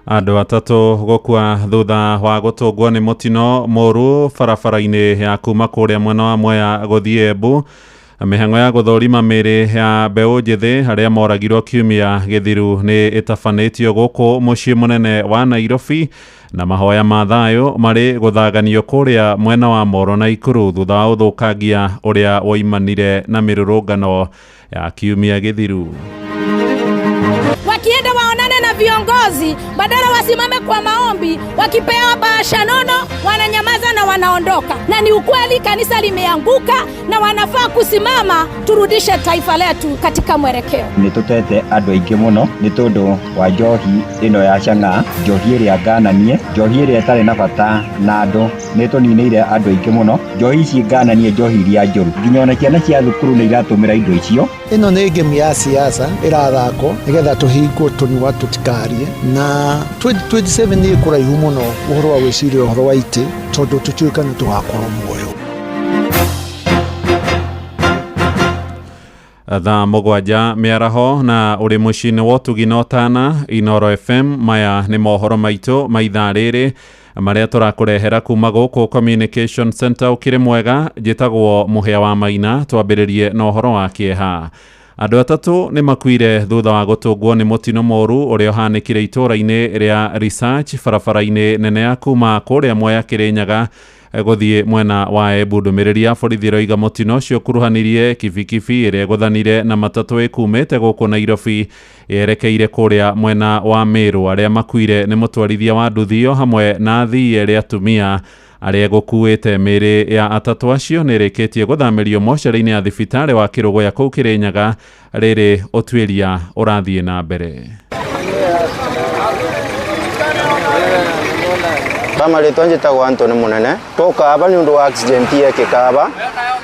Andũ atatũ gũkua thutha wa gũtũngwo nĩ mũtino mũru barabara-inĩ ya kuma kũrĩa mwena wa Mwea gũthiĩ Embu. Mĩhang'o ya gũthũrima mĩĩrĩ ya mbeũ njĩthĩ arĩa moragirwo kiumia gĩthiru nĩ ĩtabanĩtio gũkũ mũciĩ mũnene wa Nairobi, na mahoya ma thayũ marĩ gũthaganio kũrĩa mwena wa Moro na Ikuru thutha wa ũthũkangia ũrĩa woimanire na mĩrũrũngano ya kiumia gĩthiru. Wakienda waonane na viongozi, badala wasimame kwa maombi, wakipewa bahasha nono wananyamaza na wanaondoka. Na ni ukweli, kanisa limeanguka na wanafaa kusimama, turudishe taifa letu katika mwelekeo. Nĩ tũtete andũ aingĩ mũno nĩ tondũ wa njohi ĩno ya chang'aa, njohi ĩrĩa ngananie, njohi ĩrĩa ĩtarĩ na bata na andũ, nĩ tũninĩire andũ aingĩ mũno. Njohi ici ngananie, njohi iria njũru, nginya ona ciana cia thukuru nĩ iratũmĩra indo icio. Ĩno nĩ ngemu ya siasa ĩrathakwo nĩgetha tũhingwo tũnua tũtikarie, na 2027 nĩ kũraihu mũno ũhoro wa gwĩciria ũhoro wa itĩ, tondũ tũtiũĩ kana tũgakorwo muoyo. Thaa 7 mĩaraho na ũrĩ mũciĩ-inĩ wa ũtugi na ũtana Inoro FM. Maya nĩ mohoro maitũ ma ithaa rĩrĩ marĩa tũrakũrehera kuma gũkũ Communication Center. Ũkĩrĩ mwega, njĩtagwo Mũhĩa wa Maina. Twambĩrĩrie na ũhoro wa kĩeha. Andũ atatũ nĩ makuire thutha wa gũtũngwo nĩ mũtino mũru ũrĩa ũhanĩkire itũũra-inĩ rĩa Research barabara-inĩ nene ya kuma kũrĩa Mwea Kĩrĩnyaga gũthiĩ mwena wa Embu. Ndũmĩrĩri ya borithi ĩroiga mũtino ũcio ũkuruhanirie kibikibi ĩrĩa ĩgũthanire na matatũ ĩkumĩte gũkũ Nairobi yerekeire kũrĩa mwena wa Meru. Arĩa makuire nĩ mũtwarithia wa nduthi ĩyo hamwe na athii erĩ atumia arĩa gũkuĩte. Mĩĩrĩ ya atatũ acio nĩ ĩrĩkĩtie gũthamĩrio mocarĩ-inĩ ya thibitarĩ wa Kĩrũgũya kũu Kĩrĩnyaga, rĩrĩ ũtuĩria ũrathiĩ na mbere. Kama rĩtwa njĩtagwo Anthony Mũnene. Twoka aba nĩ ũndũ wa accident yekĩka aba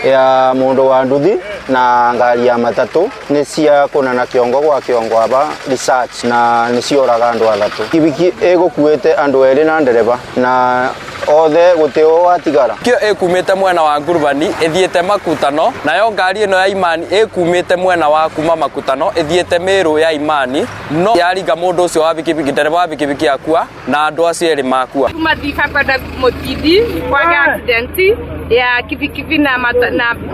ya mũndũ wa nduthi na ngari ya matatũ, nĩ cia kũnana kĩongo gwa kĩongo aba Research, na nĩ cioraga andũ atatũ. Kibikibi ĩgũkuĩte andũ erĩ na ndereba, na othe gũtĩ o watigara. Kĩo ĩkumĩte mwena wa Ngurubani ĩthiĩte Makutano, nayo ngari ĩno ya Imani ĩkumĩte mwena wa kuma Makutano ĩthiĩte Meru ya Imani, no yaringa mũndũ ũcio wa bikibiki, ndereba wa bikibiki akua na andũ acio erĩ makua. Kuma Thika kwenda Mutindi kwaga accident ya kibikibi na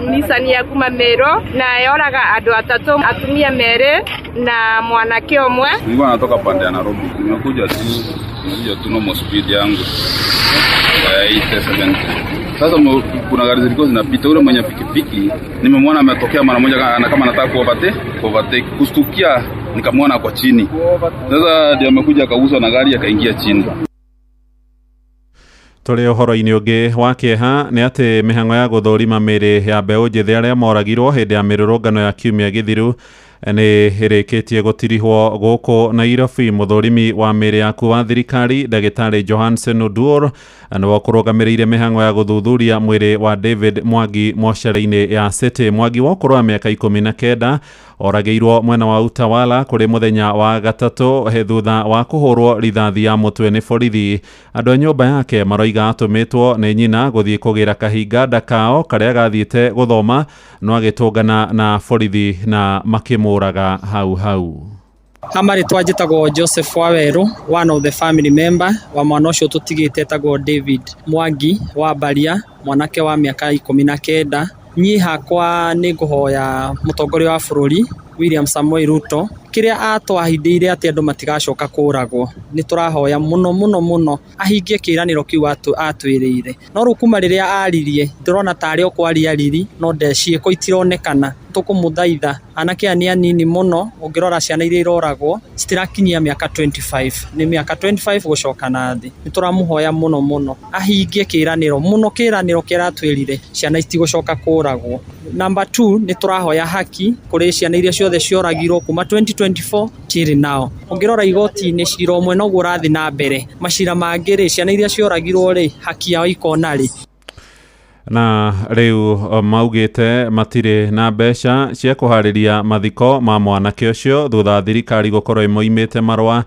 Nissan ya kuma Meru, na yoraga andũ atatũ, atumia merĩ na mwanake ũmwe. Nilikuwa natoka pande ya Nairobi, nimekuja tu normal speed yangu ya 80 70. Sasa kuna gari zilikuwa zinapita, ule mwenye pikipiki nimemwona ametokea mara moja kama anataka kuovertake, kustukia nikamwona kwa chini. Sasa ndio amekuja akaguswa na gari akaingia chini. Tũrĩ ũhoro-inĩ ũngĩ wa kĩeha nĩ atĩ mĩhang'o ya gũthũrima mĩĩrĩ ya mbeũ njĩthĩ arĩa moragirwo hĩndĩ ya mĩrũrũngano ya kiumia gĩthiru nĩ ĩrĩkĩtie gũtirihwo gũkũ Nairobi. Mũthũrimi wa mĩĩrĩ yaku wa thirikari, ndagĩtarĩ Johansen Oduor, nĩwe ũkũrũgamĩrĩire mĩhang'o ya gũthuthuria mwĩrĩ wa David Mwangi mocarĩ-inĩ ya City. Mwangi wa ũkũrũ wa mĩaka 19 oragĩirwo mwena wa Utawala kũrĩ mũthenya wa gatatũ he thutha wa kũhũrwo rithathi ya mũtwe nĩ borithi. Andũ a nyũmba yake maroiga atũmĩtwo nĩ nyina gũthiĩ kũgĩra kahinga kao karĩa gathiĩte gũthoma, no agĩtũngana na borithi na makĩmũraga hau hau. Hama rĩtwa njĩtagwo Joseph Waweru, one of the family member wa mwana ũcio tũtigĩte etagwo David Mwangi wa Mbaria, mwanake wa mĩaka 19. Niĩ hakwa nĩ ngũhoya mũtongoria wa bũrũri William Samoei Ruto, kĩrĩa atwahithĩire atĩ andũ matigacoka kũragwo, nĩ tũrahoya mũno mũno mũno ahingie kĩĩranĩro kĩu atwĩrĩire. No rĩu kuma rĩrĩa aririe ndĩrona tarĩ o kwaria riri, no nde ciĩko itironekana. Tũkũmũthaitha, anake aya nĩ anini mũno, ũngĩrora ciana iria iroragwo citirakinyia mĩaka 25, nĩ mĩaka 25 gũcoka na thĩ. Nĩ tũramũhoya mũno mũno ahingie kĩĩranĩro mũno, kĩĩranĩro kĩrĩa aratwĩrire, ciana itigũcoka kũragwo. Number 2, nĩ tũrahoya haki kũrĩ ciana iria ciothe cioragirwo kuma 2024 till now. Ũngĩrora igoti-inĩ cira ũmwe noguo ũrathiĩ na mbere, macira mangĩ rĩ, ciana iria cioragirwo rĩ, haki yao ikona rĩ? Na rĩu maugĩte matirĩ na mbeca cia kũharĩria mathiko ma mwanake ũcio thutha wa thirikari gũkorwo ĩmoimĩte marũa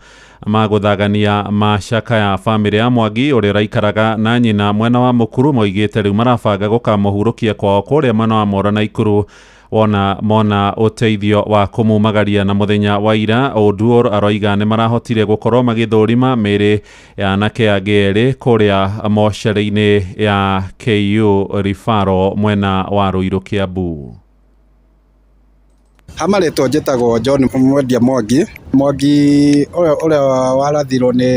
ma gũthagania macaka ya bamĩrĩ ya Mwangi ũrĩa ũraikaraga na nyina mwena wa Mũkuru. Moigĩte rĩu marabanga gũkamũhurũkia kwao kũrĩa mwena wa Mora na Ikuru. Wona mona ũteithio wa kũmumagaria. Na mũthenya wa ira Oduor aroiga nĩ marahotire gũkorwo magĩthũrima mĩĩrĩ ya anake angĩ erĩ kũrĩa mocarĩ-inĩ ya KU Referral mwena wa Ruiru, Kiambu. Ha marĩtwa njĩtagwo John Mwendia Mwangi. Mwangi ũyũ ũrĩa warathirwo nĩ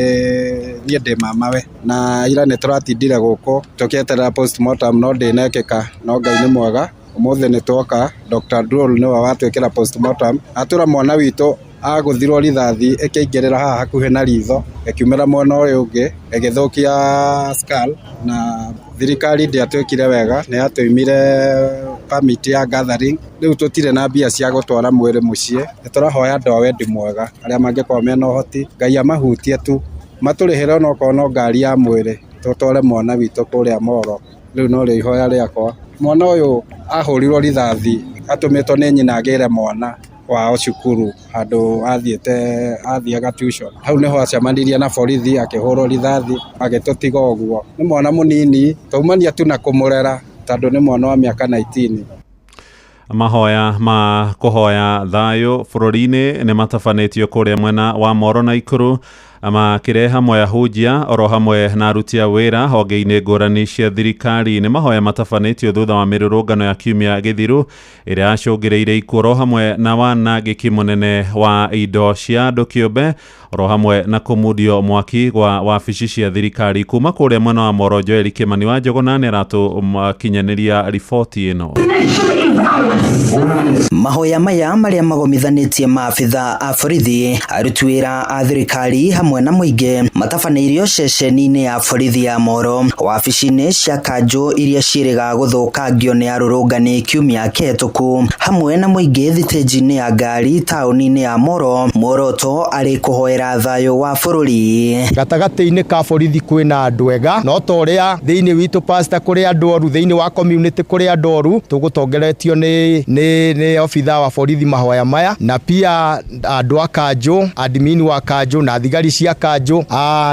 niĩ ndĩ mamawe, na ira nĩ tũratindire gũkũ tũkĩeterera postmortem no ndĩnekĩka, no Ngai nĩ mwega, ũmũthĩ nĩ twoka. Dr. Drol nĩwe watwĩkĩra postmortem, atwĩra mwana witũ agũthirwo rithathi ĩkĩingĩrĩra haha hakuhĩ na ritho, ĩkiumĩra mwena ũyũ ũngĩ ĩgĩthũkia skull. Na thirikari ndĩatwĩkire wega, nĩ yatũimire permit ya gathering. Rĩu tũtirĩ na mbia cia gũtwara mwĩrĩ mũciĩ. Nĩ tũrahoya andũ a wendi mwega arĩa mangĩkorwo mena ũhoti, Ngai amahutie tu, matũrĩhĩre onokorwo no ngari ya mwĩrĩ, tũtware mwana witũ kũrĩa Moro. Rĩu no rĩo ihoya rĩakwa. Mwana ũyũ ahũrirwo rithathi atũmĩtwo nĩ nyina agĩre mwana wao cukuru handũ athiĩte athiaga tuition. Hau nĩho acemanirie na borithi, akĩhũrwo rithathi, agĩtũtiga ũguo. Nĩ mwana mũnini, twaumania tu na kũmũrera tondũ nĩ mwana wa mĩaka 19. Mahoya ma kũhoya thayũ bũrũri-inĩ nĩ matabanĩtio kũrĩa mwena wa Moro na Ikuru, makĩrehe hamwe ahunjia oro hamwe na aruti a wĩra honge-inĩ ngũrani cia thirikari. Nĩ mahoya matabanĩtio thutha wa mĩrũrũngano ya kiumia gĩthiru ĩrĩa yacũngĩrĩirie ikuũ oro hamwe na wanangĩki mũnene wa indo cia andũ kĩũmbe, oro hamwe na kũmundio mwaki gwa wabici cia thirikari. Kuma kũrĩa mwena wa Moro, Joel Kimani wa Njũgũna nĩ aratũkinyanĩria riboti ĩno. Mahoya maya marĩa magomithanĩtie maabitha a borithi, aruti wĩra a thirikari hamwe na mũingĩ, matabanĩirio ceceni-inĩ ya borithi ya Moro, wabici-inĩ cia kanjũ iria ciĩrĩga gũthũkangio nĩ arũrũngani kiumia kĩhetũku, hamwe na mũingĩ thitĩnji-inĩ ya ngari taũni-inĩ ya Moro, muoroto arĩ kũhoera thayũ wa bũrũri. Gatagatĩ-inĩ ka borithi kwĩna andũ ega, no ta ũrĩa thĩinĩ witũ, pastor, kũrĩ andũ oru, thĩinĩ wa community kũrĩ andũ oru. Tũgũtongoretio nĩ obitha wa borithi mahoya maya, na pia andũ a kanjũ, admin wa kanjũ na thigari cia kanjũ.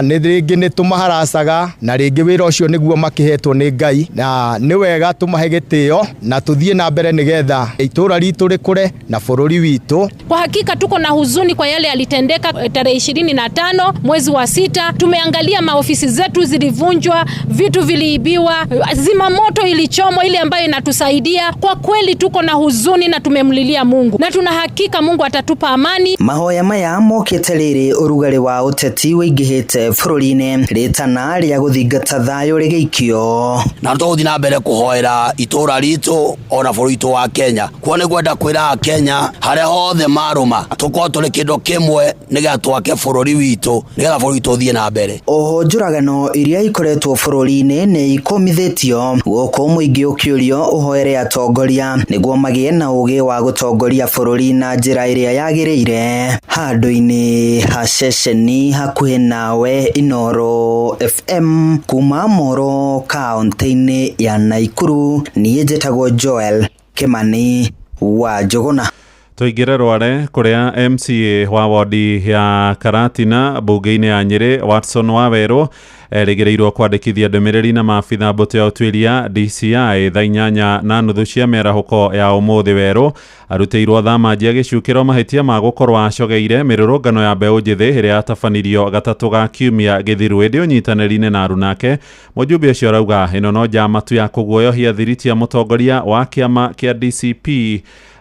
Nĩ rĩngĩ nĩ tũmaharacaga, na rĩngĩ wĩra ũcio nĩguo makĩhetwo nĩ Ngai, na nĩ wega tũmahe gĩtĩo na tũthiĩ na mbere nĩgetha itũra ritũ rĩkũre na bũrũri witũ. Kwa hakika tuko na huzuni kwa yale yalitendeka tarehe 25 mwezi wa 6. Tumeangalia maofisi zetu zilivunjwa, vitu viliibiwa, zimamoto ilichomwa ile ambayo inatusaidia. Kwa kweli tuko na huzuni na tumemlilia Mungu na tuna hakika Mungu atatupa amani. Mahoya maya mokĩte rĩrĩ ũrugarĩ wa ũteti wĩingĩhĩte bũrũri-inĩ, rĩtana rĩa gũthingata thayũ rĩgĩikio. Na tũgũthiĩ na mbere kũhoera itũra ritũ ona bũrũri witũ wa Kenya, kuo nĩ ngwenda kwĩra Akenya harĩa hothe marũma tũkorwo tũrĩ kĩndũ kĩmwe nĩgetha twake bũrũri witũ, nĩgetha bũrũri witũ ũthiĩ na mbere. Oho njũragano iria ikoretwo bũrũri-inĩ nĩ ikomithĩtio, gũkũ mũingĩ ũkĩũrio ũhoere atongoria nĩguo magĩe na ũgĩ wa gũtongoria bũrũri na njĩra ĩrĩa yagĩrĩire. Handũ-inĩ ha ceceni hakuhĩ nawe, Inooro FM, kuma Moro kaunti-inĩ ya Naikuru, niĩ njĩtagwo Joel Kimani wa Njũgũna. Tũingĩre Rware kũrĩa MCA wa wodi ya Karatina mbunge-inĩ ya Nyĩrĩ Watson Wawerũ erĩgĩrĩirwo kwandĩkithia ndũmĩrĩri na maabitha mbũtũ ya ũtuĩria DCI thaa 8:30 cia mĩarahũko ya ũmũthĩ. Werũ arutĩirwo thamanji agĩcukĩrwo mahĩtia ma gũkorwo acogeire mĩrũrũngano ya mbeũ njĩthĩ ĩrĩa yatabanirio gatatũ ga kiumia gĩthiru. Ĩndĩ ũnyitanĩri-inĩ na arunake, mũjumbe ũcio arauga ĩno no njama tu ya kũguoyohia thiriti ya mũtongoria wa kĩama kĩa DCP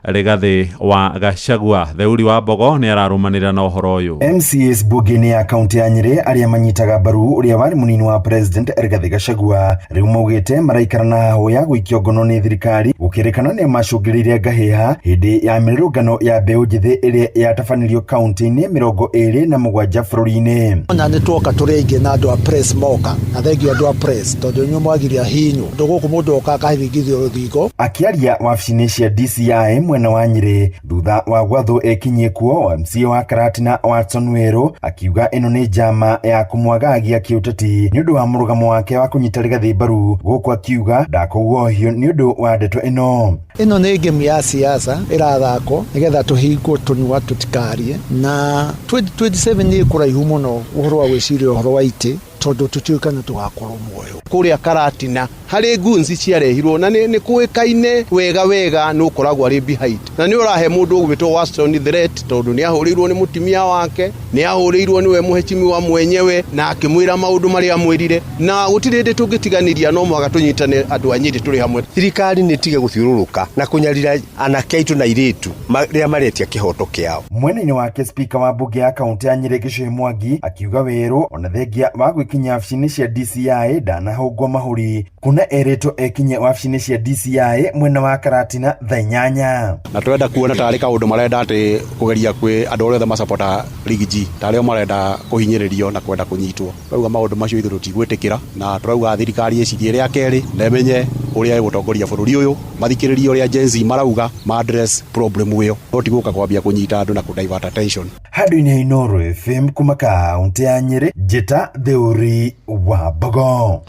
Rigathĩ wa Gachagua. Theuri wa Mbogo nĩ ararũmanĩrĩra na ũhoro ũyũ. MCAs mbunge-inĩ ya kaunti ya Nyĩrĩ arĩa manyitaga mbaru ũrĩa warĩ mũnini wa president Rigathĩ Gachagua rĩu maugĩte maraikara na hahũ ya gũikio ngono nĩ thirikari, gũkĩrĩkana nĩ macũngĩrĩirie ngahĩha hĩndĩ ya mĩrũrũngano ya mbeũ njĩthĩ ĩrĩa yatabanĩrio kaunti-inĩ 27 bũrũri-inĩ. Ona nĩ tuoka tũrĩ aingĩ na andũ a press moka, na thengiũ andũ a press tondũ inyuĩ mwagiria hinyu tondũ gũkũ mũndũ oka akahingithio rũthingo. Akĩaria wabici-inĩ cia DCI mwena wa Nyĩrĩ thutha wa gwathwo ekinyie kuo, MCA wa Karatina Watson Weru akiuga ĩno nĩ njama ya kũmwagagia kĩũteti nĩ ũndũ wa mũrũgamo wake wa kũnyita Rigathĩ mbaru, gũkũ akiuga ndakũguohio nĩ ũndũ wa ndeto ĩno. Ĩno nĩ ngemu ya siasa ĩrathakwo nĩgetha tũhingwo tũnua tũtikarie, na 2027 nĩ kũraihu mũno ũhoro wa gwĩciria ũhoro wa itĩ, Tondũ tũtiũĩ kana tũgakorwo muoyo. Kũrĩa Karatina harĩ ngunzi ciarehirwo na nĩ kũĩkaine wega wega nĩ ũkoragwo arĩ behind, na nĩ ũrahe mũndũ ũgwĩtwo Watson threat tondũ nĩ ahũrĩirwo nĩ mũtumia wake, nĩ ahũrĩirwo nĩwe mũheshimiwa mwenyewe na akĩmwĩra maũndũ marĩa amwĩrire, na gũtirĩ hĩndĩ tũngĩtiganĩria, no mũhaka tũnyitane andũ a Nyĩrĩ tũrĩ hamwe. Thirikari nĩ tige gũthiũrũrũka na kũnyarira anake aitũ na airĩtu rĩrĩa maretia kĩhoto kĩao. Mwena-inĩ wake, spika wa mbunge ya kaunti ya Nyĩrĩ Gĩcuhĩ Mwangi akiuga werũ ona thengia wa gwĩkinyia wabici-inĩ cia DCI ndanahũngwo mahũri, kuna erĩtwo ekinye wabici-inĩ cia DCI mwena wa Karatina thaa 8. Na twenda kuona tarĩ kaũndũ marenda atĩ kũgeria kwĩ andũ arĩa othe macapota Riggy G, tarĩ o marenda kũhinyĩrĩrio na kwenda kũnyitwo. Tũrauga maũndũ macio ithuĩ tũtigwĩtĩkĩra, na tũrauga thirikari ĩcirie rĩa kerĩ na ĩmenye ũrĩa ĩgũtongoria bũrũri ũyũ, mathikĩrĩrie ũrĩa Gen Z marauga, ma address problem ĩyo, no ti gũka kwambia kũnyita andũ na kũ divert attention. Handũ-inĩ ha Inooro FM kuma kaunti ya Nyĩrĩ, Njĩta Theuri wa Mbogo.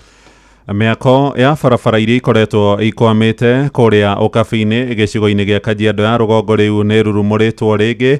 Mĩako ya barabara iria ikoretwo ikwamĩte kũrĩa ũkabi-inĩ gĩcigo-inĩ gĩa Kajiado ya rũgongo rĩu nĩ rurumũrĩtwo rĩngĩ,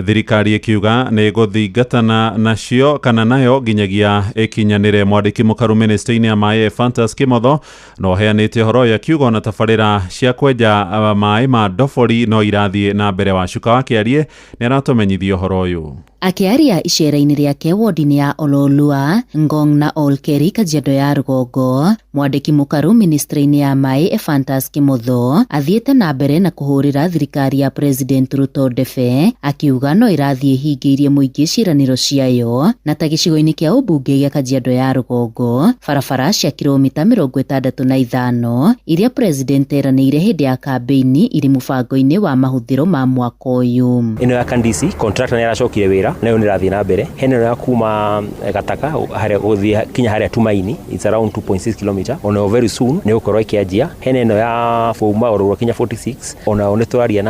thirikari ĩkiuga nĩ ĩgũthingatana nacio kana nayo nginyagia ĩkinyanĩre. Mwandĩki mũkaru ministry-inĩ ya maĩ Ephantus Kimotho no ũheanĩte ũhoro ũyũ akiuga ona tabarĩra cia kwenja maĩ ma ndobori no irathiĩ na mbere. Wacuka wa Kĩarie nĩ aratũmenyithia ũhoro ũyũ. Akĩaria icera-inĩ rĩake wodi-inĩ ya Ololua, Ngong na Olkeri Kajiado ya rũgongo, mwandĩki mũkaru ministry-inĩ ya maĩ Ephantus Kimotho athiĩte na mbere na kũhũrĩra thirikari ya President Ruto ndebe, akiuga no ĩrathiĩ ĩhingĩirie mũingĩ ciĩranĩro ciayo, na ta gĩcigo-inĩ kĩa ũmbunge gĩa Kajiado ya rũgongo, barabara cia kilomita 65 iria President eranĩire hĩndĩ ya kambĩini irĩ mũbango-inĩ wa mahũthĩro ma mwaka ũyũ. Ĩno ya Kandisi contractor nĩ aracokire wĩra nayo nĩ ĩrathiĩ na mbere. Hena ĩno ya kuma Gataka harĩa gũthiĩ kinya harĩa Tumaini, it's around 2.6 km, onayo very soon nĩ gũkorwo ĩkĩanjia. Hena ĩno ya kuma Orũrua kinya 46, onayo nĩ tũraria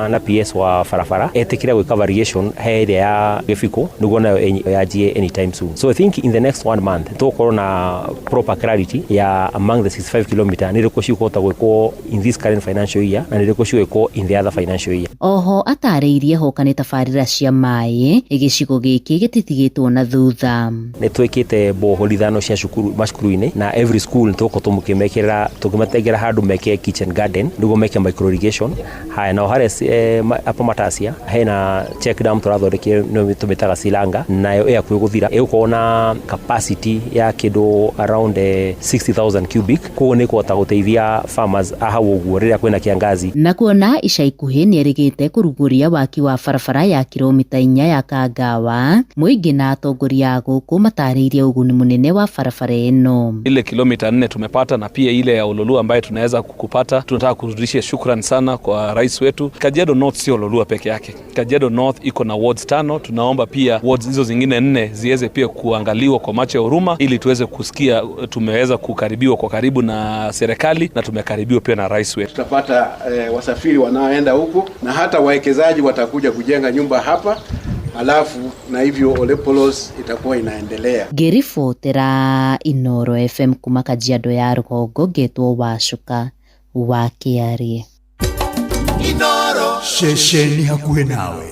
na PS wa barabara etĩkĩre gwĩka variation he ĩrĩa ya Gĩbikũ nĩguo nayo yanjie anytime soon. So I think in the next 1 month tũgũkorwo na proper clarity ya among the 65 km nĩ irĩkũ cikũhota gwĩkwo in this current financial year na nĩ irĩkũ cigwĩkwo in the other financial year. Oho atarĩirie hoka nĩ tabarĩra cia maĩ gĩcigo gĩkĩ gĩtitigĩtwo na thutha. Nĩ twĩkĩte bohol 5 cia cukuru macukuru-inĩ, na every school tũgũkorwo tũkĩmekĩra tũkĩmatengera handũ meke kitchen garden nĩguo meke micro irrigation. Haya, nao harĩa hapo Matasia hena check dam tũrathondekire nĩyo tũmĩtaga Silanga, nayo ĩ hakuhĩ gũthira, ĩgũkorwo na capacity ya kĩndũ around 60,000 cubic, koguo nĩ ĩkũhota gũteithia farmers a hau ũguo rĩrĩa kwĩna kĩangazi. Na kuona ica ikuhĩ nĩerĩgĩte kũrugũria waki wa barabara ya kilomita 4 ya Kangawa, mũingĩ na atongoria a gũkũ matarĩirie ũguni mũnene wa barabara ĩno. Ile kilomita 4 tumepata na pia ile ya Ololua ambayo tunaweza kukupata, tunataka kurudisha shukrani sana kwa rais wetu. Kajiado North sio Ololua peke yake. Kajiado North iko na wards 5, tunaomba pia wards hizo zingine 4 ziweze pia kuangaliwa kwa macho ya huruma ili tuweze kusikia tumeweza kukaribiwa kwa karibu na serikali na tumekaribiwa pia na rais wetu. Tutapata wasafiri wanaoenda huko na hata wawekezaji watakuja kujenga nyumba hapa, alafu na hivyo Olepolos itakuwa inaendelea. Ngĩribotera Inooro FM kuma Kajiado ya rũgongo, ngetwo Wacuka wa Kĩarie. Inooro ceceni hakuhĩ nawe.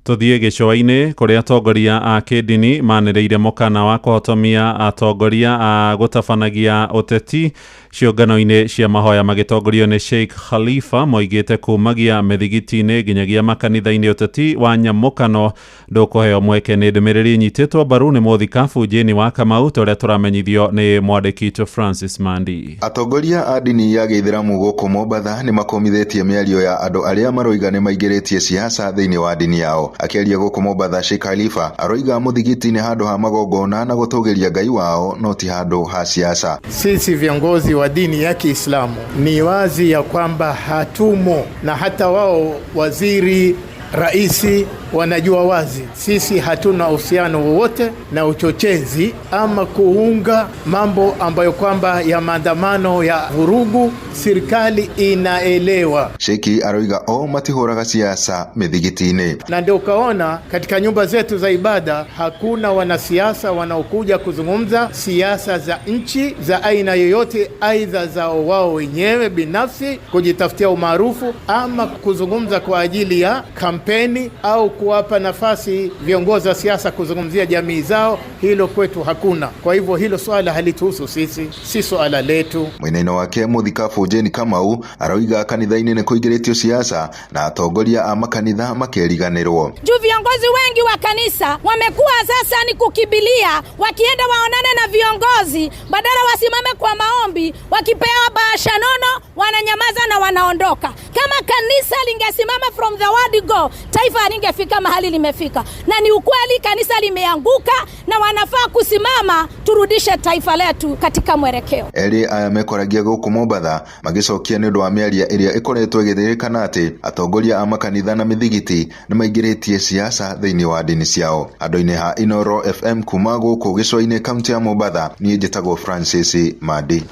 Tuthiĩ gĩcũa-inĩ kũrĩa atongoria a kĩndini manĩrĩire mũkana wa kũhotomia atongoria a gũtabanagia ũteti ciũngano-inĩ cia mahoya magĩtongorio nĩ Sheikh Khalifa, moigĩte kumagia mĩthigiti-inĩ nginyagia makanitha-inĩ ũteti wa nyamũkano ndũkũheo mweke. Nĩ ndũmĩrĩri ĩnyitĩtwo mbaru nĩ mũthikabu Jane wa Kamau, ta ũrĩa tũramenyithio nĩ mwandĩki witũ Francis Mandi. Atongoria a ndini ya gĩithĩramu gũkũ Mombatha nĩ makomithĩtie mĩario ya andũ arĩa maroiga nĩ maingĩrĩtie siasa thĩinĩ wa ndini yao. Akĩaria gũkũ Mombatha, Sheikh Khalifa aroiga mũthigiti nĩ handũ ha magongona na gũtũgĩria Ngai wao, no ti handũ ha siasa. Sisi viongozi wa dini ya Kiislamu ni wazi ya kwamba hatumo, na hata wao waziri raisi wanajua wazi sisi hatuna uhusiano wowote na uchochezi ama kuunga mambo ambayo kwamba ya maandamano ya vurugu. Serikali inaelewa. Sheikh aroiga o matihũraga siasa mĩthigiti-inĩ, na ndio ukaona katika nyumba zetu za ibada hakuna wanasiasa wanaokuja kuzungumza siasa za nchi za aina yoyote, aidha za wao wenyewe binafsi kujitafutia umaarufu ama kuzungumza kwa ajili ya kampeni au kuwapa nafasi viongozi wa siasa kuzungumzia jamii zao, hilo kwetu hakuna. Kwa hivyo hilo swala halituhusu sisi, si swala letu. Mwena-inĩ wake mũthikabu Jane Kamau aroiga kanitha-inĩ nĩ kũingĩrĩtio siasa na atongoria a makanitha makeriganĩrwo. Juu viongozi wengi wa kanisa wamekuwa sasa ni kukimbilia, wakienda waonane na viongozi, badala wasimame kwa maombi, wakipewa bahasha nono wananyamaza na wanaondoka. Kama kanisa lingesimama from the word go, taifa halingefika mahali limefika. Na ni ukweli kanisa limeanguka na wanafaa kusimama turudishe taifa letu katika mwelekeo. Erĩ aya mekoragia gũkũ Mombatha magĩcokia nĩ ũndũ wa mĩario ĩrĩa ĩkoretwo ĩgĩthĩrĩkana atĩ atongoria a makanitha na mĩthigiti nĩ maingĩrĩtie siasa thĩinĩ wa ndini ciao. Andũ-inĩ ha Inooro FM kuma gũkũ gĩcũa-inĩ kaunti ya Mombatha, niĩ njĩtagwo Francis Mandi.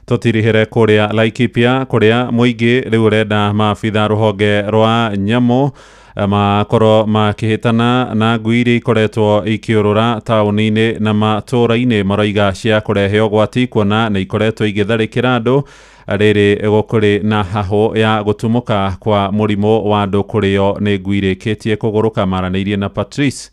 Tũtirihĩre kũrĩa Laikipia kũrĩa mũingĩ rĩu ũrenda maabitha rũhonge rwa nyamũ makorwo makĩhĩtana na ngui iria ikoretwo ikĩũrũra taũni-inĩ na matũũra-inĩ maroiga cia kũrehe ũgwati kuona nĩ ikoretwo igĩtharĩkĩra andũ rĩrĩ gũkũrĩ na hahũ ya gũtumũka kwa mũrimũ wa andũ kũrĩo nĩ ngui irĩkĩtie kũgũrũka. Maranĩirie na Patrice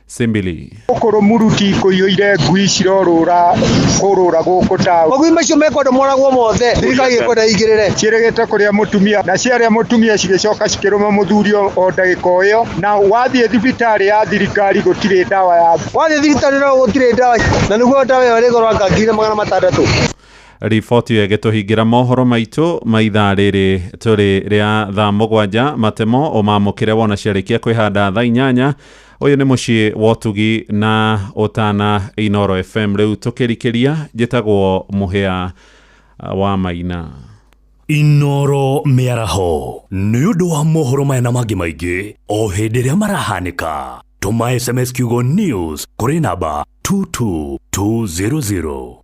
Simbili. Gũkũ Muruti kũiyũire ngui cirorũra kũrũra gũkũ taũni. Magui macio mekwenda moragwo mothe, thirikari ĩkwenda ĩingĩrĩre. Ciĩrĩgĩte kũrĩa mũtumia na ciarĩa mũtumia cigĩcoka cikĩrũma mũthuri o ndagĩka o ĩyo, na wathiĩ thibitarĩ ya thirikari gũtirĩ ndawa ya. Wathiĩ thibitarĩ no gũtirĩ ndawa, na nĩguo ndawa ĩyo ĩrĩ goro anga 600,000. Riboti ĩyo ĩgĩtũhingĩra mohoro maitũ ma ithaa rĩrĩ tũrĩ rĩa thaa 7 matemo ũmamũkĩre wona ciarĩkia kwĩhanda thaa 8. Ũyũ nĩ mũciĩ wa ũtugi na ũtana Inooro FM. Rĩu tũkĩrikĩria njĩtagwo Mũhĩa wa Maina. Inooro mĩaraho nĩ ũndũ wa mohoro maya na mangĩ maingĩ o hĩndĩ ĩrĩa marahanĩka. Tũma SMS kiugo news kũrĩ namba 22200.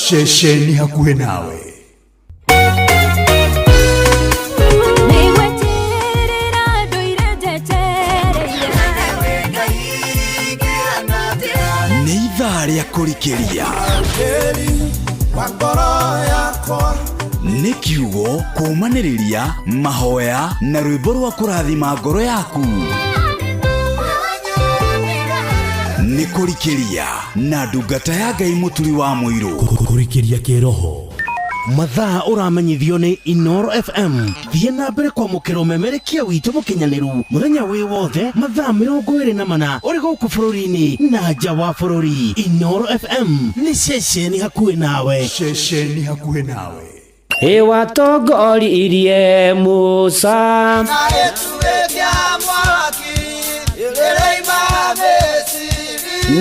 Ceceni hakuhĩ nawe. Nĩ ithaa rĩa kũrikĩria. Nĩ kiugo kũũmanĩrĩria mahoya na rwĩmbo rwa kũrathima ngoro yaku. Nĩ kũrikĩria na ndungata ya Ngai Mũturi wa Mũirũ. Kũrikĩria kĩroho. Mathaa ũramenyithio nĩ Inooro FM. Thiĩ na mbere kwamũkĩra ũmemerekia witũ mũkinyanĩru mũthenya wĩ wothe mathaa 24 ũrĩ gũkũ bũrũri-inĩ na nja wa bũrũri. Inooro FM nĩ ceceni hakuhĩ nawe. Ceceni hakuhĩ nawe. Ĩwatongoririe Musa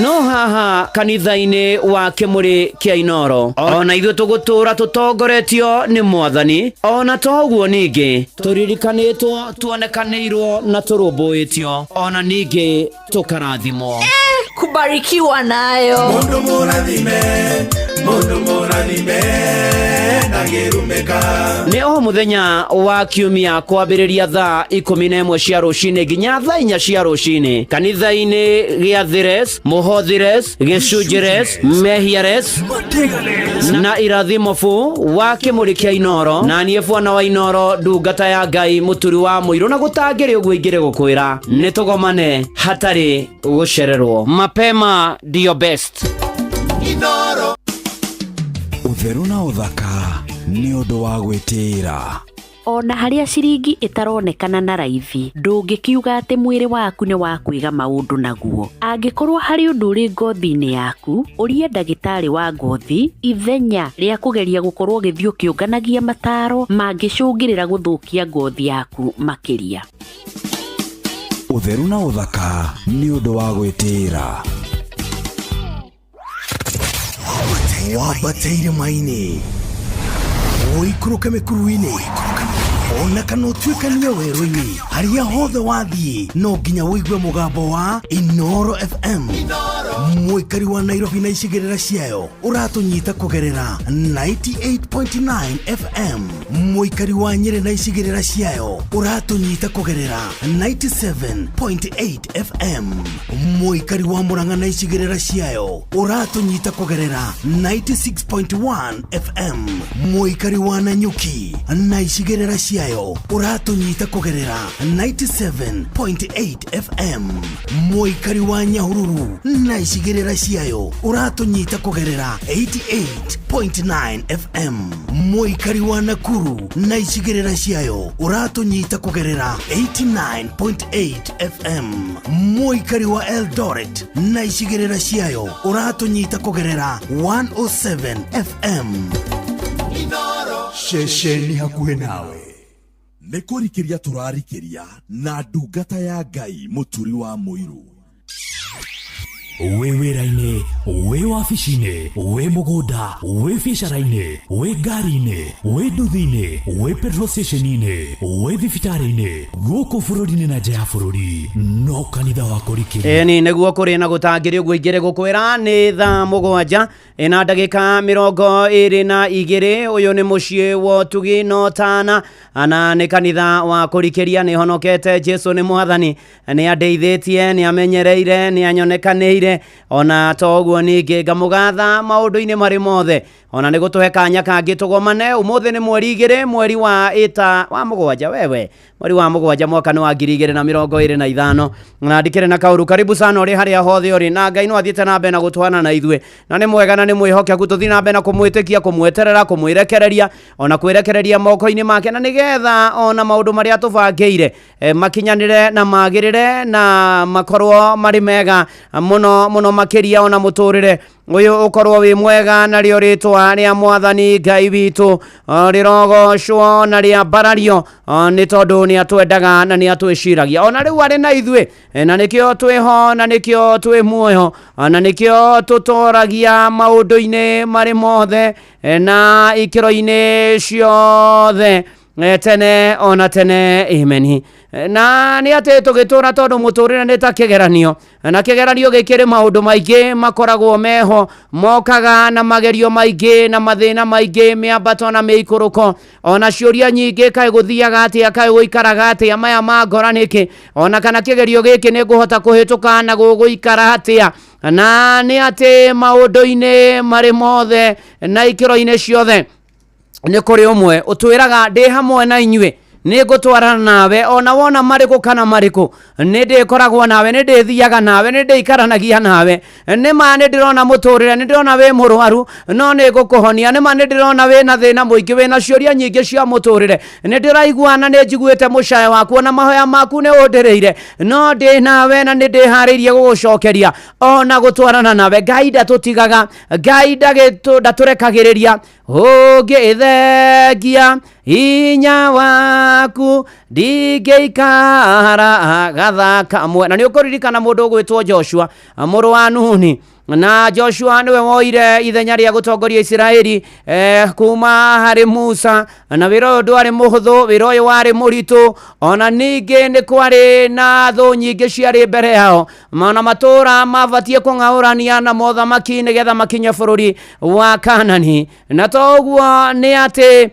no haha kanitha-inĩ wa kĩmũrĩ kĩa Inooro ona ithuĩ tũgũtũra tũtongoretio nĩ Mwathani, ona to ũguo ningĩ tũririkanĩtwo, tuonekanĩirwo na tũrũmbũĩtio, ona ningĩ tũkarathimwo. Kubarikiwa nayo. Mundu mũrathime, mundu mũrathime ndangĩrumĩka. Nĩ o mũthenya wa kiumia kwambĩrĩria thaa 11 cia rũcinĩ nginya thaa 4 cia rũcinĩ kanitha-inĩ gĩa Thires, Mũhothires, Gĩcunjĩres, Mehiares na Irathimobu wa kĩmũrĩ kĩa Inooro. Na niĩ bwana wa Inooro, ndungata ya Ngai Mũturi wa Mũirũ, na gũtangĩrĩ ũguo ingĩrĩ gũkwĩra nĩ tũgomane hatarĩ gũcererwo. Mapema ndio best. Inooro. Ũtheru na ũthaka nĩ ũndũ wa gwĩtĩĩra. Ona harĩa ciringi ĩtaronekana na raithi, ndũngĩkiuga atĩ mwĩrĩ waku nĩ wa kwĩga maũndũ naguo. Angĩkorwo harĩ ũndũ ũrĩ ngothi-inĩ yaku, ũrie ndagĩtarĩ wa ngothi ithenya rĩa kũgeria gũkorwo ũgĩthiĩ ũkĩũnganagia mataro mangĩcũngĩrĩra gũthũkia ngothi yaku makĩria. Ũtheru na ũthaka nĩ ũndũ wa gwĩtĩĩra. Wambate irĩma-inĩ, ũikũrũke mĩkuru-inĩ, ona kana ũtuĩkanie werũ-inĩ, harĩa hothe wathiĩ no nginya ũigue mũgambo wa Inooro FM. Mũikari wa Nairobi na icigĩrĩra ciayo ũratũnyita kũgerera 98.9 FM. Mũikari wa Nyĩrĩ na icigĩrĩra ciayo ũratũnyita kũgerera 97.8 FM. Mũikari wa Murang'a na icigĩrĩra ciayo ũratũnyita kũgerera 96.1 FM. Mũikari wa Nanyuki na icigĩrĩra ciayo ũratũnyita kũgerera 97.8 FM. Mũikari wa Nyahururu na icigĩrĩra ciayo ũratũnyita kũgerera 88.9 FM. Mũikari wa Nakuru na icigĩrĩra ciayo ũratũnyita kũgerera 89.8 FM. Mũikari wa Eldoret na icigĩrĩra ciayo ũratũnyita kũgerera 107 FM. Ceceni hakuhĩ nawe nĩ kũrikĩria tũrarikĩria na ndungata ya Ngai mũturi wa mũiru. Wĩ wĩra-inĩ, wĩ wabici-inĩ, wĩ mũgũnda, wĩ biacara-inĩ, wĩ ngari-inĩ, wĩ nduthi-inĩ, wĩ petrol station-inĩ, wĩ thibitarĩ-inĩ, gũkũ bũrũri-inĩ na nja ya bũrũri, no kanitha wa kũrikĩria. Ĩni nĩguo kũrĩ na gũtangĩrĩ ũguo ingĩrĩ gũkwĩra nĩ thaa 7 ĩna ndagĩka 22. Ũyũ nĩ mũciĩ wa ũtugi no tana na nĩ kanitha wa kũrikĩria. Nĩ honokete, Jesu nĩ mwathani, nĩ andeithĩtie, nĩ amenyereire, nĩ anyonekanĩire, ona to ũguo ningĩ ngamũgatha maũndũ-inĩ marĩ mothe, ona nĩ gũtũhe kanya kangĩ tũgomane. Ũmũthĩ nĩ mweri 2 mweri wa ĩta wa 7, wewe mweri wa 7 mwaka nĩ wa 2025, na ndikĩrĩ na kaũru. Karibu sana ũrĩ harĩa hothe ũrĩ, na Ngai no athiĩte na mbere na gũtwana na ithuĩ, na nĩ mwega na nĩ mwĩhokeku. Tũthiĩ na mbere na kũmwĩtĩkia, kũmweterera, kũmwĩrekereria, ona kwĩrekereria moko-inĩ make, na nĩgetha ona maũndũ marĩa tũbangĩire makinyanĩre na magĩrĩre na makorwo marĩ mega mũno mũno makĩria, ona mũtũrĩre ũyũ ũkorwo wĩ mwega, narĩo rĩtwa rĩa mwathani Ngai witũ rĩrogocwo na rĩambarario, nĩ tondũ nĩ atwendaga na nĩ atwĩciragia. Ona rĩu arĩ na ithuĩ, na nĩkĩo twĩho, na nĩkĩo twĩ muoyo, na nĩkĩo tũtoragia maũndũ-inĩ marĩ mothe na ikĩro-inĩ ciothe, tene ona tene, amen. Na nĩ atĩ tũgĩtũra, tondũ mũtũrĩre nĩ ta kĩgeranio, na kĩgeranio gĩkĩrĩ maũndũ maingĩ makoragwo meho, mokaga na magerio maingĩ na mathĩna maingĩ, mĩambato na mĩikũrũko, ona ciũria nyingĩ, kaĩ gũthiaga atĩa, kaĩ gũikaraga atĩa, maya mangora nĩkĩ, ona kana kĩgerio gĩkĩ nĩ ngũhota kũhĩtũka na gũgũikara atĩa. Na nĩ atĩ maũndũ-inĩ marĩ mothe na ikĩro-inĩ ciothe nĩ kũrĩ ũmwe ũtwĩraga ndĩ hamwe na inyuĩ, nĩ ngũtwarana nawe, ona wona marĩkũ kana marĩkũ, nĩ ndĩkoragwo nawe, nĩ ndĩthiaga nawe, nĩ ndĩikaranagia nawe. Nĩ ma nĩ ndĩrona mũtũrĩre, nĩ ndĩrona wĩ mũrwaru, no nĩ ngũkũhonia. Nĩ ma nĩ ndĩrona wĩna thĩna mũingĩ, wĩna ciũria nyingĩ cia mũtũrĩre, nĩ ndĩraigua na nĩ njiguĩte mũcayo waku, ona mahoya maku nĩ ũndĩrĩire, no ndĩ nawe na nĩ ndĩharĩirie gũgũcokeria ona gũtwarana nawe. Ngai ndatũtigaga, Ngai ndatũrekagĩrĩria. Ũngĩthengia hinya waku ndingĩikara gathaa kamwe. Na nĩ ũkũririkana mũndũ ũgwĩtwo Joshua mũrũ wa Nuni, na Joshua nĩwe woire ithenya rĩa gũtongoria Isiraeli kuma harĩ Musa, na wĩra ũyũ ndwarĩ mũhũthũ, wĩra ũyũ warĩ mũritũ, ona ningĩ nĩ kwarĩ na thũ nyingĩ ciarĩ mbere yao, ona matũũra mabatiĩ kũng'aũrania na mothamaki nĩgetha makinye bũrũri wa Kanani. Na to ũguo nĩ atĩ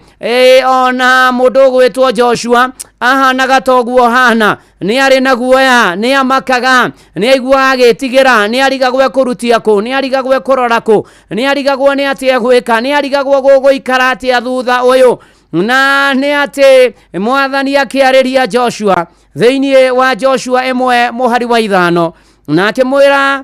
ona mũndũ ũgwĩtwo Joshua ahanaga toguo hana, nĩ arĩ na guoya, nĩ amakaga, nĩ aiguaga agĩtigĩra, nĩ arigagwo ekũrutia kũ, nĩ arigagwo ekũrora kũ, nĩ arigagwo nĩ atĩa egwĩka, nĩ arigagwo gũgũikara atĩa thutha ũyũ. Na nĩ atĩ mwathani akĩarĩria Joshua thĩinĩ wa Joshua 1 mũhari wa 5, na akĩmwĩra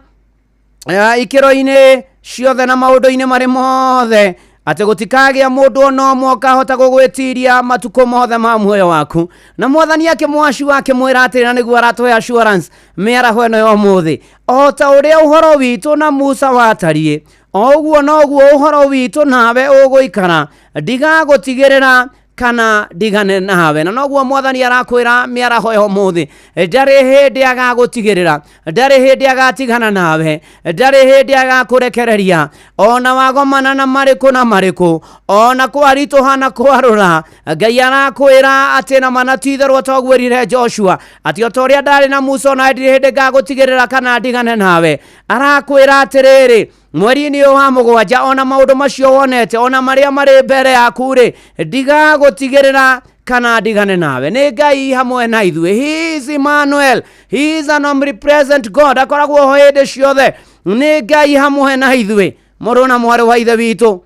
ikĩro-inĩ ciothe na maũndũ-inĩ marĩ mothe atĩ gũtikagĩa mũndũ ona ũmwe ũkahota gũgwĩtiria matukũ mothe ma muoyo waku. Na mwathani akĩmwacua akĩmwĩra atĩrĩ, na nĩguo aratũhe assurance mĩaraho ĩno ya ũmũthĩ, o ta ũrĩa ũhoro witũ na Musa watariĩ, o ũguo noguo ũhoro witũ nawe ũgũikara, ndigagũtigĩrĩra Kana ndigane nawe. Na noguo Mwathani arakwĩra mĩaraho ya ũmũthĩ, ndarĩ hĩndĩ agagũtigĩrĩra, ndarĩ hĩndĩ agatigana nawe, ndarĩ hĩndĩ agakũrekereria, ona wagomana na marĩkũ na marĩkũ, ona kwaritũha na kwarũra. Ngai arakwĩra atĩ na mana ti itherũ togwĩrire Joshua atĩ o ta ũrĩa ndarĩ na Musa, ona ndirĩ hĩndĩ ngagũtigĩrĩra kana ndigane nawe. Arakwĩra atĩrĩrĩ, mweri-inĩ ũyũ wa mũgwanja, ona maũndũ macio wonete, ona marĩa marĩ mbere yaku rĩ, ndigagũtigĩrĩra kana ndigane nawe. Nĩ Ngai hamwe na ithuĩ. He is Emmanuel, he is an omnipresent God, akoragwo ho hĩndĩ ciothe. Nĩ Ngai hamwe na ithuĩ. Mũrũ na mwarĩ wa ithe witũ,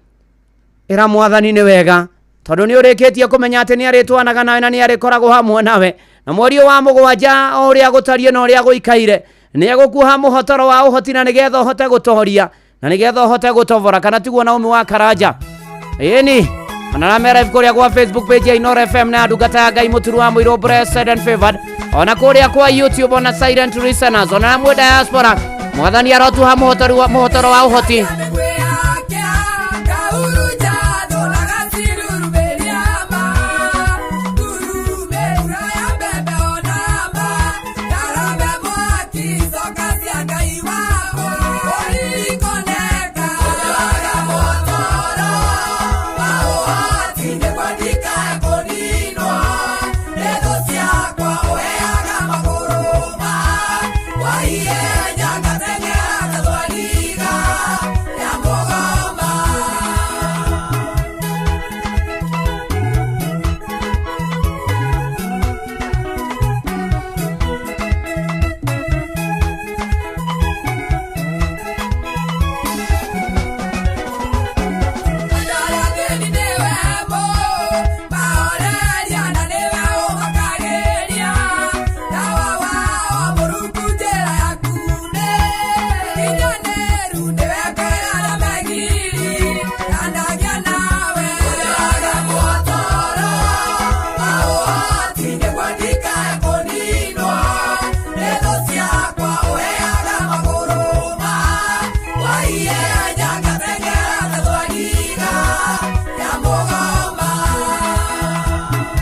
ĩra Mwathani nĩ wega, tondũ nĩ ũrĩkĩtie kũmenya atĩ nĩ arĩtwanaga nawe na nĩ arĩkoragwo hamwe nawe. Na mweri ũyũ wa mũgwanja, o ũrĩa gũtariĩ na ũrĩa gũikaire, nĩ egũkuoha mũhotoro wa ũhoti, na nĩgetha ũhote gũtoria na nĩgetha ũhote gũtobora. Kana tiguo, Naomi wa Karanja? Ĩni ona live kũrĩa gwa Facebook page ya Inoro FM na ndungata ya Ngai Mũturu wa Mũirũ, blessed and favored, ona kũrĩa kwa YouTube, ona silent listeners, ona mwe diaspora, Mwathani arotuha mũhotoro wa ũhoti.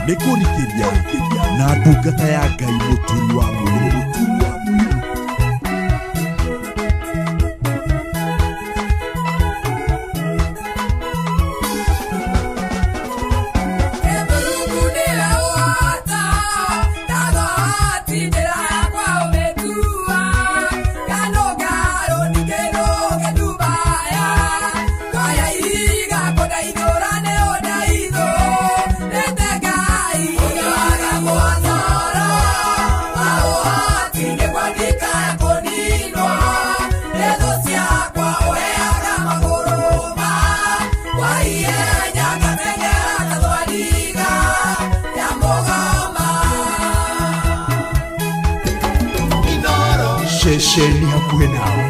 Nĩ kũrikĩria na ndungata ya Ngai Mũturi wa Mũirũ, Mũturi wa Mũirũ. Ceceni hakuhĩ nawe.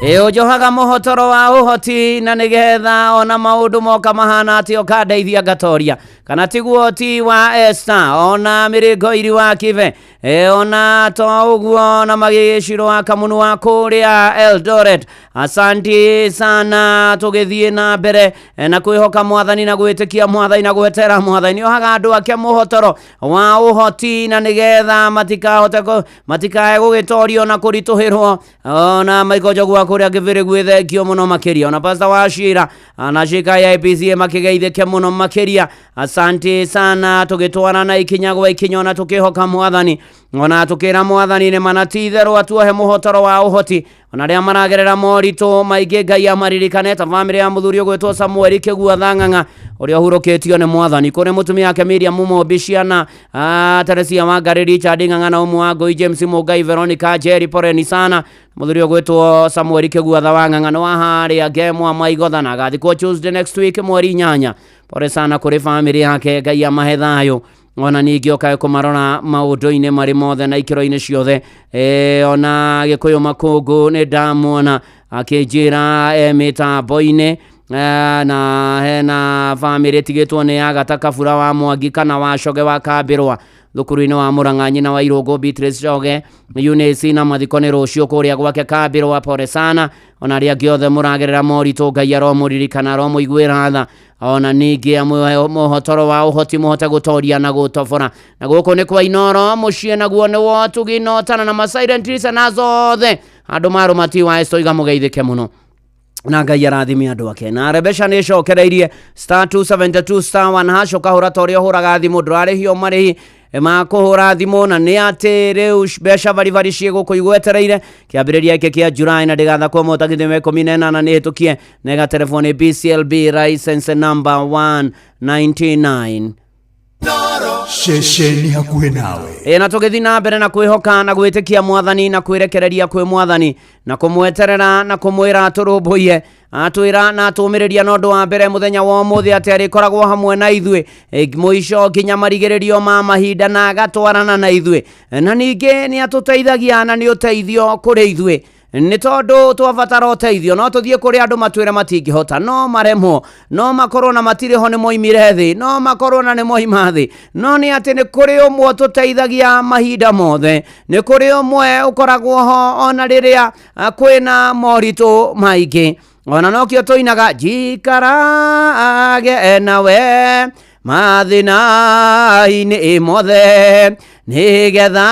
Ũnjohaga mũhotoro wa ũhoti na nĩgetha ona maũndũ moka mahana atĩ ũkandeithia ngatoria kana tiguo ti wa Esther ona mĩrĩngo iri wa kibe ona to ũguo na magĩciro wa kamunu wa kũrĩa Eldoret. Asanti sana, tũgĩthiĩ na mbere na kwĩhoka mwathani na gwĩtĩkia mwathani na gwetera mwathani. Ohaga andũ ake mũhotoro wa ũhoti na nĩgetha matikahote matikae gũgĩtorio na kũritũhĩrwo. Ona Michael Njogu wa kũrĩa Kĩbĩrĩ gwĩthengio mũno makĩria, ona Pastor wa Shira na Shika ya IPCA makĩgeithĩke mũno makĩria. Asante sana, tũgĩtwarana ikinya gwa ikinya ona tũkĩhoka mwathani ona tũkĩra mwathani nĩ mana ti itherũ atuohe mũhotoro wa ũhoti ona arĩa maragerera moritũ maingĩ Ngai amaririkane ta bamĩrĩ ya mũthuri ũgwĩtwo Samuel Kĩgua Thang'ang'a ũrĩa ũhurũkĩtio nĩ mwathani, kũrĩ mũtumia wake Miriam Mũmbi, ciana Teresia Wangari, Richard Ng'ang'a na ũmwe wa Ngũi, James Mũngai, Veronica Jerry, poreni sana. Mũthuri ũgwĩtwo Samuel Kĩgua Thang'ang'a nĩ wa harĩa Ngemwa Maigotha na agathikwo Tuesday next week mweri 8. Pore sana kũrĩ bamĩrĩ yake, Ngai amahe thayũ ona ningĩ ũkae kũmarora maũndũ-inĩ marĩ mothe na ikĩro-inĩ ciothe. Ona Gĩkũyũ Makũngũ nĩ ndamuona akĩnjĩra mĩtambo-inĩ na hena bamĩrĩ ĩtigĩtwo nĩ Agata Kabura wa Mwangi kana wa Coge wa Kambĩrwa thukuru-inĩ wa Murang'a, nyina wa Irũngũ Beatrice Coge Eunice, na mathiko nĩ rũciũ kũrĩa gwake Kambĩrwa. Pore sana ona arĩa angĩ othe mũragerera moritũ, Ngai aromũririkana, aromũiguĩra tha, ona ningĩ amũhe mũhotoro wa ũhoti mũhote gũtoria na gũtobora. Na gũkũ nĩ kwa Inoro mũciĩ naguo nĩ wotugi notana na ma silent listeners othe andũ marũma ti wa Esther iga mũgeithĩke mũno na Ngai arathime andũ ake. Na Rebesha nĩ ĩcokereirie star 272 star 1 hash, ũkahũra ta ũrĩa ũhũraga thimũ, ndũrarĩhio marĩhi ma kũhũra thimũ, na nĩ atĩ rĩu mbeca baribari ciĩ gũkũ igwetereire kĩambĩrĩria gĩkĩ kĩa July na ndĩgathakwo mũtagithĩ wa 18 nĩ hĩtũkie na ĩgaterefo nĩ BCLB license number 199. Ceceni hakuhĩ nawe. Na tũgĩthiĩ na mbere na kwĩhoka na gwĩtĩkia mwathani na kwĩrekereria kwĩ mwathani na kũmweterera na kũmwĩra atũrũmbũiye, atwĩra na atũmĩrĩria na ũndũ wa mbere mũthenya wa ũmũthĩ atĩ arĩkoragwo hamwe na ithuĩ mũico nginya marigĩrĩrio ma mahinda na agatwarana na ithuĩ, na ningĩ nĩ atũteithagia na nĩ ũteithio kũrĩ ithuĩ nĩ tondũ twabatara ũteithio no tũthiĩ kũrĩ andũ matwĩre matingĩhota, no maremwo, no makorwo na matirĩ ho nĩ moimire thĩ, no makorwo na nĩ moima thĩ, no nĩ atĩ nĩ kũrĩ ũmwe ũtũteithagia mahinda mothe, nĩ kũrĩ ũmwe ũkoragwo ho ona rĩrĩa kwĩna moritũ maingĩ. Ona nokĩo tũinaga njikarage nawe mathĩna-inĩ mothe nĩgetha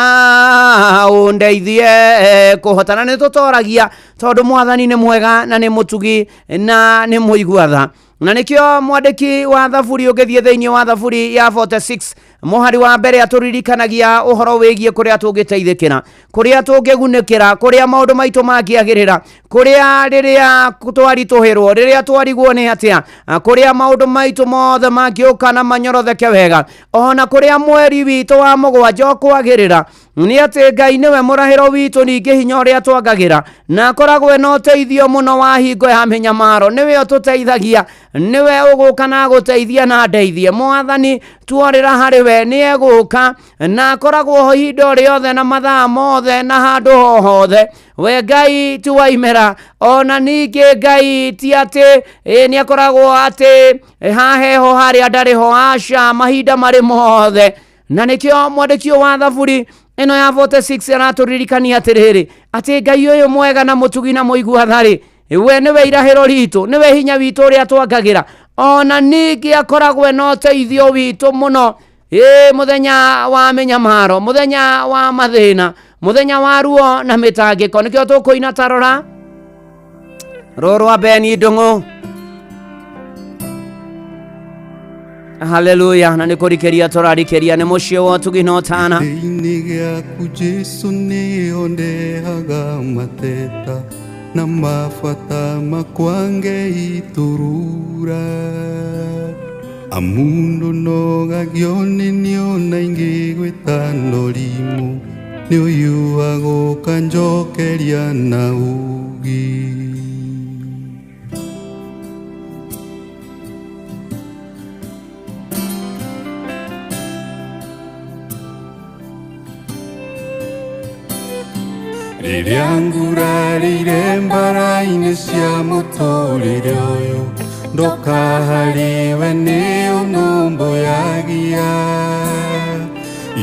ũndeithie kũhotana. Nĩ tũtoragia tondũ mwathani nĩ mwega na nĩ mũtugi na nĩ mũigua tha. Na nĩkĩo mwandĩki wa thaburi ũngĩthiĩ thĩinĩ wa thaburi ya 46 mũhari wa mbere atũririkanagia ũhoro wĩgiĩ kũrĩa tũngĩteithĩkĩra, kũrĩa tũngĩgunĩkĩra, kũrĩa maũndũ maitũ mangĩagĩrĩra, kũrĩa rĩrĩa twaritũhĩrwo, rĩrĩa twarigwo nĩ atĩa, kũrĩa maũndũ maitũ mothe mangĩũka na manyorotheke wega, ona kũrĩa mweri witũ wa mũgwanja ũkwagĩrĩra. Nĩ atĩ Ngai nĩwe mũrahĩro witũ, ningĩ hinya ũrĩa twangagĩra, na akoragwo ena ũteithio mũno wa hingo ya mĩnyamaro. Nĩwe ũtũteithagia, nĩwe ũgũka na agũteithia na ndeithie. Mwathani tuorĩra harĩ we nĩ egũka na akoragwo ho ihinda o rĩothe na mathaa mothe na handũ ho hothe. We Ngai ti waimera, ona ningĩ Ngai ti atĩ nĩ akoragwo atĩ haheho harĩa ndarĩ ho, aca, mahinda marĩ mothe. Na nĩkĩo mwandĩki wa thaburi ĩno ya 46 aratũririkania atĩrĩrĩ, atĩ Ngai ũyũ mwega na mũtugi na mũigua tha-rĩ, we nĩwe irahĩro ritũ, nĩwe hinya witũ ũrĩa twangagĩra, ona ningĩ akoragwo ena ũteithio witũ mũno mũthenya wa mĩnyamaro, mũthenya wa mathĩna, mũthenya wa ruo na mĩtangĩko. Nĩkĩo tũkũina tarora rũrũ rwa Beni Ndũng'ũ. Haleluya. Na nĩ kũrikĩria tũrarikĩria nĩ mũciĩ wa ũtugi na ũtana. Gĩtĩ-inĩ gĩaku Jesũ nĩho ndehaga mateta na mabata makwa ngeitũrũra, amundu nogagio nĩ niona ingĩgwĩta norimũ nĩ ũyũ agũka njokeria na ũũgĩ. Rĩrĩa ngurarĩire mbara-inĩ cia mũtũrĩre ũyũ ndoka harĩwe nĩ ũnũmbũyagia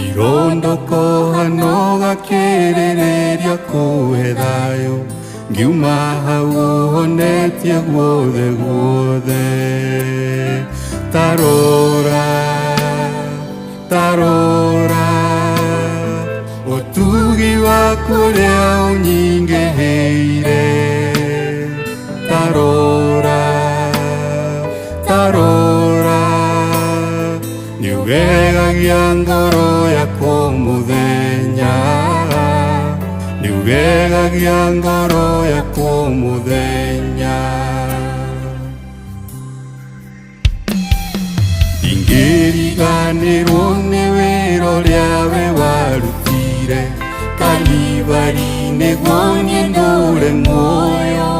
irondokoha no gakĩrĩrĩria kũhe thayũ ngiuma hau ũhonetie guothe guothe tarora tarora ũtugi waku ũrĩa ũnyingĩhĩire tarora tarora nĩũgegagia ngoro yakwa mũthenya nĩũgegagia ngoro yakwa mũthenya ingĩriganĩrwo nĩ wĩra ũrĩa we warutire Kalivari nĩguo niĩ ndũre muoyo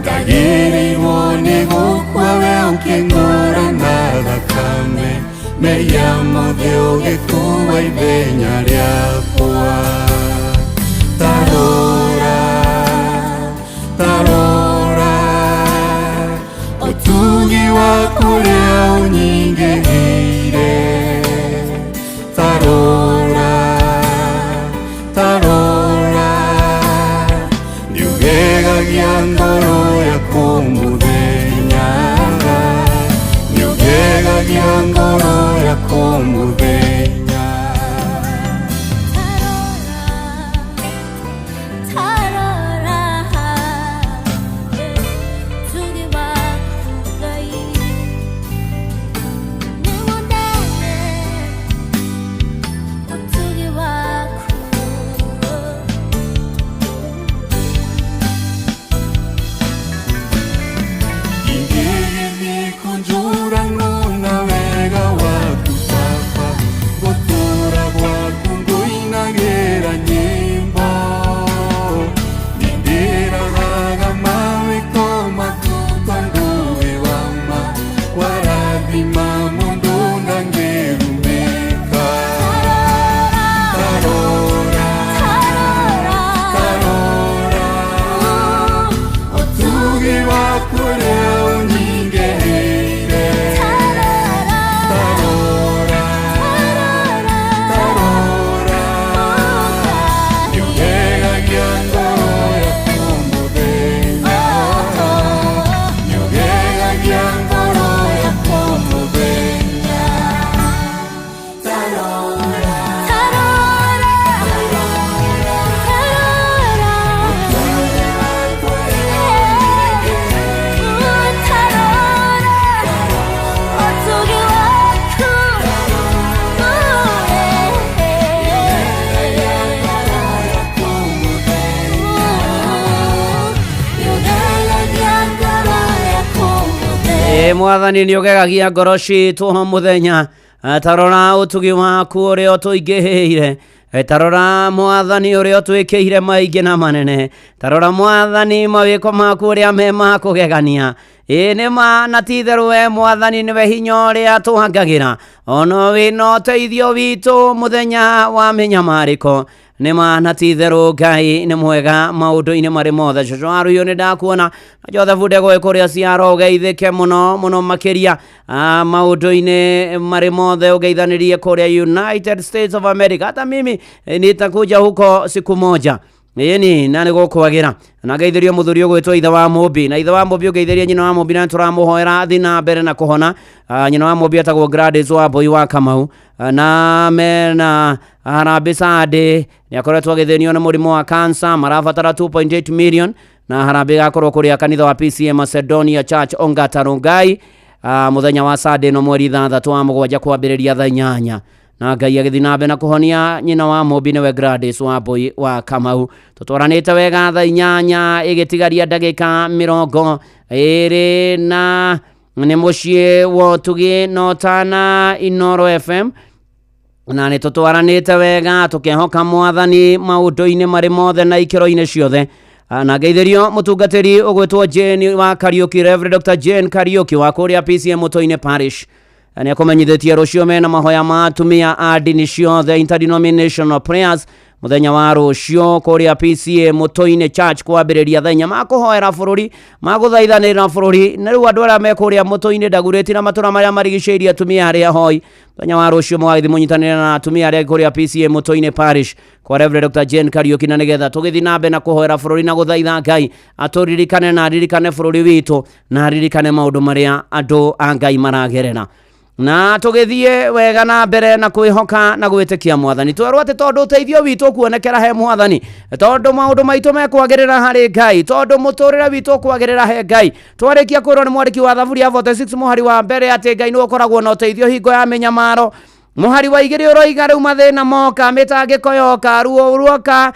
ndagĩrĩirwo nĩ gũkua we ũkĩngũra na thakame mehia mothe ũgĩkua ithenya rĩakwa tarora tarora ũtugi waku ũrĩa ũnyingĩhĩire tarora tarora nĩũgegagia ngoro yakwa mũthenya nĩũgegagia ngoro yakwa mũthenya Tarora, tugi waku Ngai nĩwonete ũtugi waku Ingĩgĩthiĩ kũnjũranwo na wega waku Baba gũtũũra gwaku ngũinagĩra nyĩmbo nĩndĩragaga mawĩko maku tondũ wĩ wa ma warathima mũndũ ndangĩrumĩka tarora tarora ũtugi waku ũrĩa ũnyingĩhĩire tarora tarora nĩũgegagia ngoro yaku mũthenya nĩũgegagia ngoro yaku mũthenya tarora tarora ũtugi waku nĩũgegagia ngoro yaku mũthenya Ĩ mwathani nĩ ũgegagia ngoro citũ o mũthenya tarora ũtugi waku ũrĩa ũtũingĩhĩire tarora mwathani ũrĩa ũtwĩkĩire maingĩ na manene tarora mwathani mawĩko maku ũrĩa me ma kũgegania ĩ nĩ ma na ti itherũ we mwathani nĩwe hinya ũrĩa tũhangagĩra ona wĩna ũteithio witũ mũthenya wa mĩnyamarĩko nĩ ma na ti itherũ ngai nĩ mwega maũndũ-inĩ marĩ mothe cũcũ wa rũhiũ nĩ ndakuona na Joseph Ndegũĩ kũrĩa ciaro ũgeithĩke mũno mũno makĩria maũndũ-inĩ marĩ mothe ũgeithanĩrie kũrĩa United States of America hata mimi nitakuja huko siku moja ĩni na nĩ gũkwagĩra na ngeithĩrio mũthuri ũgwĩtwo ithe wa mũmbi na ithe wa mũmbi ũngeithĩrie nyina wa mũmbi na nĩtũramũhoera athiĩ na mbere na kũhona nyina wa mũmbi etagwo Gladys wa Mbui wa Kamau na mena harambĩ Sunday nĩ akoretwo agĩthĩnio nĩ mũrimũ wa cancer marabatara 2.8 million na harambĩ igakorwo kũrĩa kanitha wa PCA Macedonia Church Ongata Rongai mũthenya wa Sunday no mweri 6 wa mũgwanja kwambĩrĩria thaa 8 na ngai agĩthiĩ na mbere na kũhonia nyina wa mũmbi nĩwe Gladys wa Mbui wa Kamau tũtwaranĩte wega thaa 8 ĩgĩtigaria ndagĩka 24 na nĩ mũciĩ wa ũtugi na ũtana Inoro FM na nĩ tũtwaranĩte wega tũkehoka mwathani maũndũ-inĩ marĩ mothe na ikĩro-inĩ ciothe na ngeithĩrio mũtungatĩri ũgwĩtwo Jane wa Kariuki Reverend Dr. Jane Kariuki wa kũrĩa PCM Mũtũ-inĩ Parish nĩ akũmenyithĩtie rũciũ mena mahoya ma atumia a ndini ciothe interdenominational prayers Muthenya wa rũciũ kũrĩa PCA Mũtũinĩ Church kwambĩrĩria thaa inya, makũhoera bũrũri, magũthaithanĩrĩra bũrũri. Na rĩu andũ arĩa me kũrĩa Mũtũinĩ Ndagurĩti na matũra marĩa marigicĩirie, atumia arĩa hoi, mũthenya wa rũciũ mũgagĩthiĩ mũnyitanĩre na atumia arĩa kũrĩa PCA Mũtũinĩ Parish kwa Reverend Dr. Jane Kariuki, na nĩgetha tũgĩthiĩ na mbere na kũhoera bũrũri na gũthaitha Ngai atũririkane na aririkane bũrũri witũ na aririkane maũndũ marĩa andũ a Ngai maragerera, na tũgĩthiĩ wega na mbere na kwĩhoka na gwĩtĩkia mwathani. Twerwo atĩ tondũ ũteithio witũ ũkuonekera he mwathani, tondũ maũndũ maitũ mekwagĩrĩra harĩ Ngai, tondũ mũtũrĩre witũ ũkwagĩrĩra he Ngai. Twarĩkia kwĩrwo nĩ mwandĩki wa Thaburi ya 46 mũhari wa mbere atĩ Ngai nĩwe ũkoragwo na ũteithio hingo ya mĩnyamaro. Mũhari wa igĩrĩ ũroiga rĩu mathĩna moka, mĩtangĩko yoka, ruo ruoka,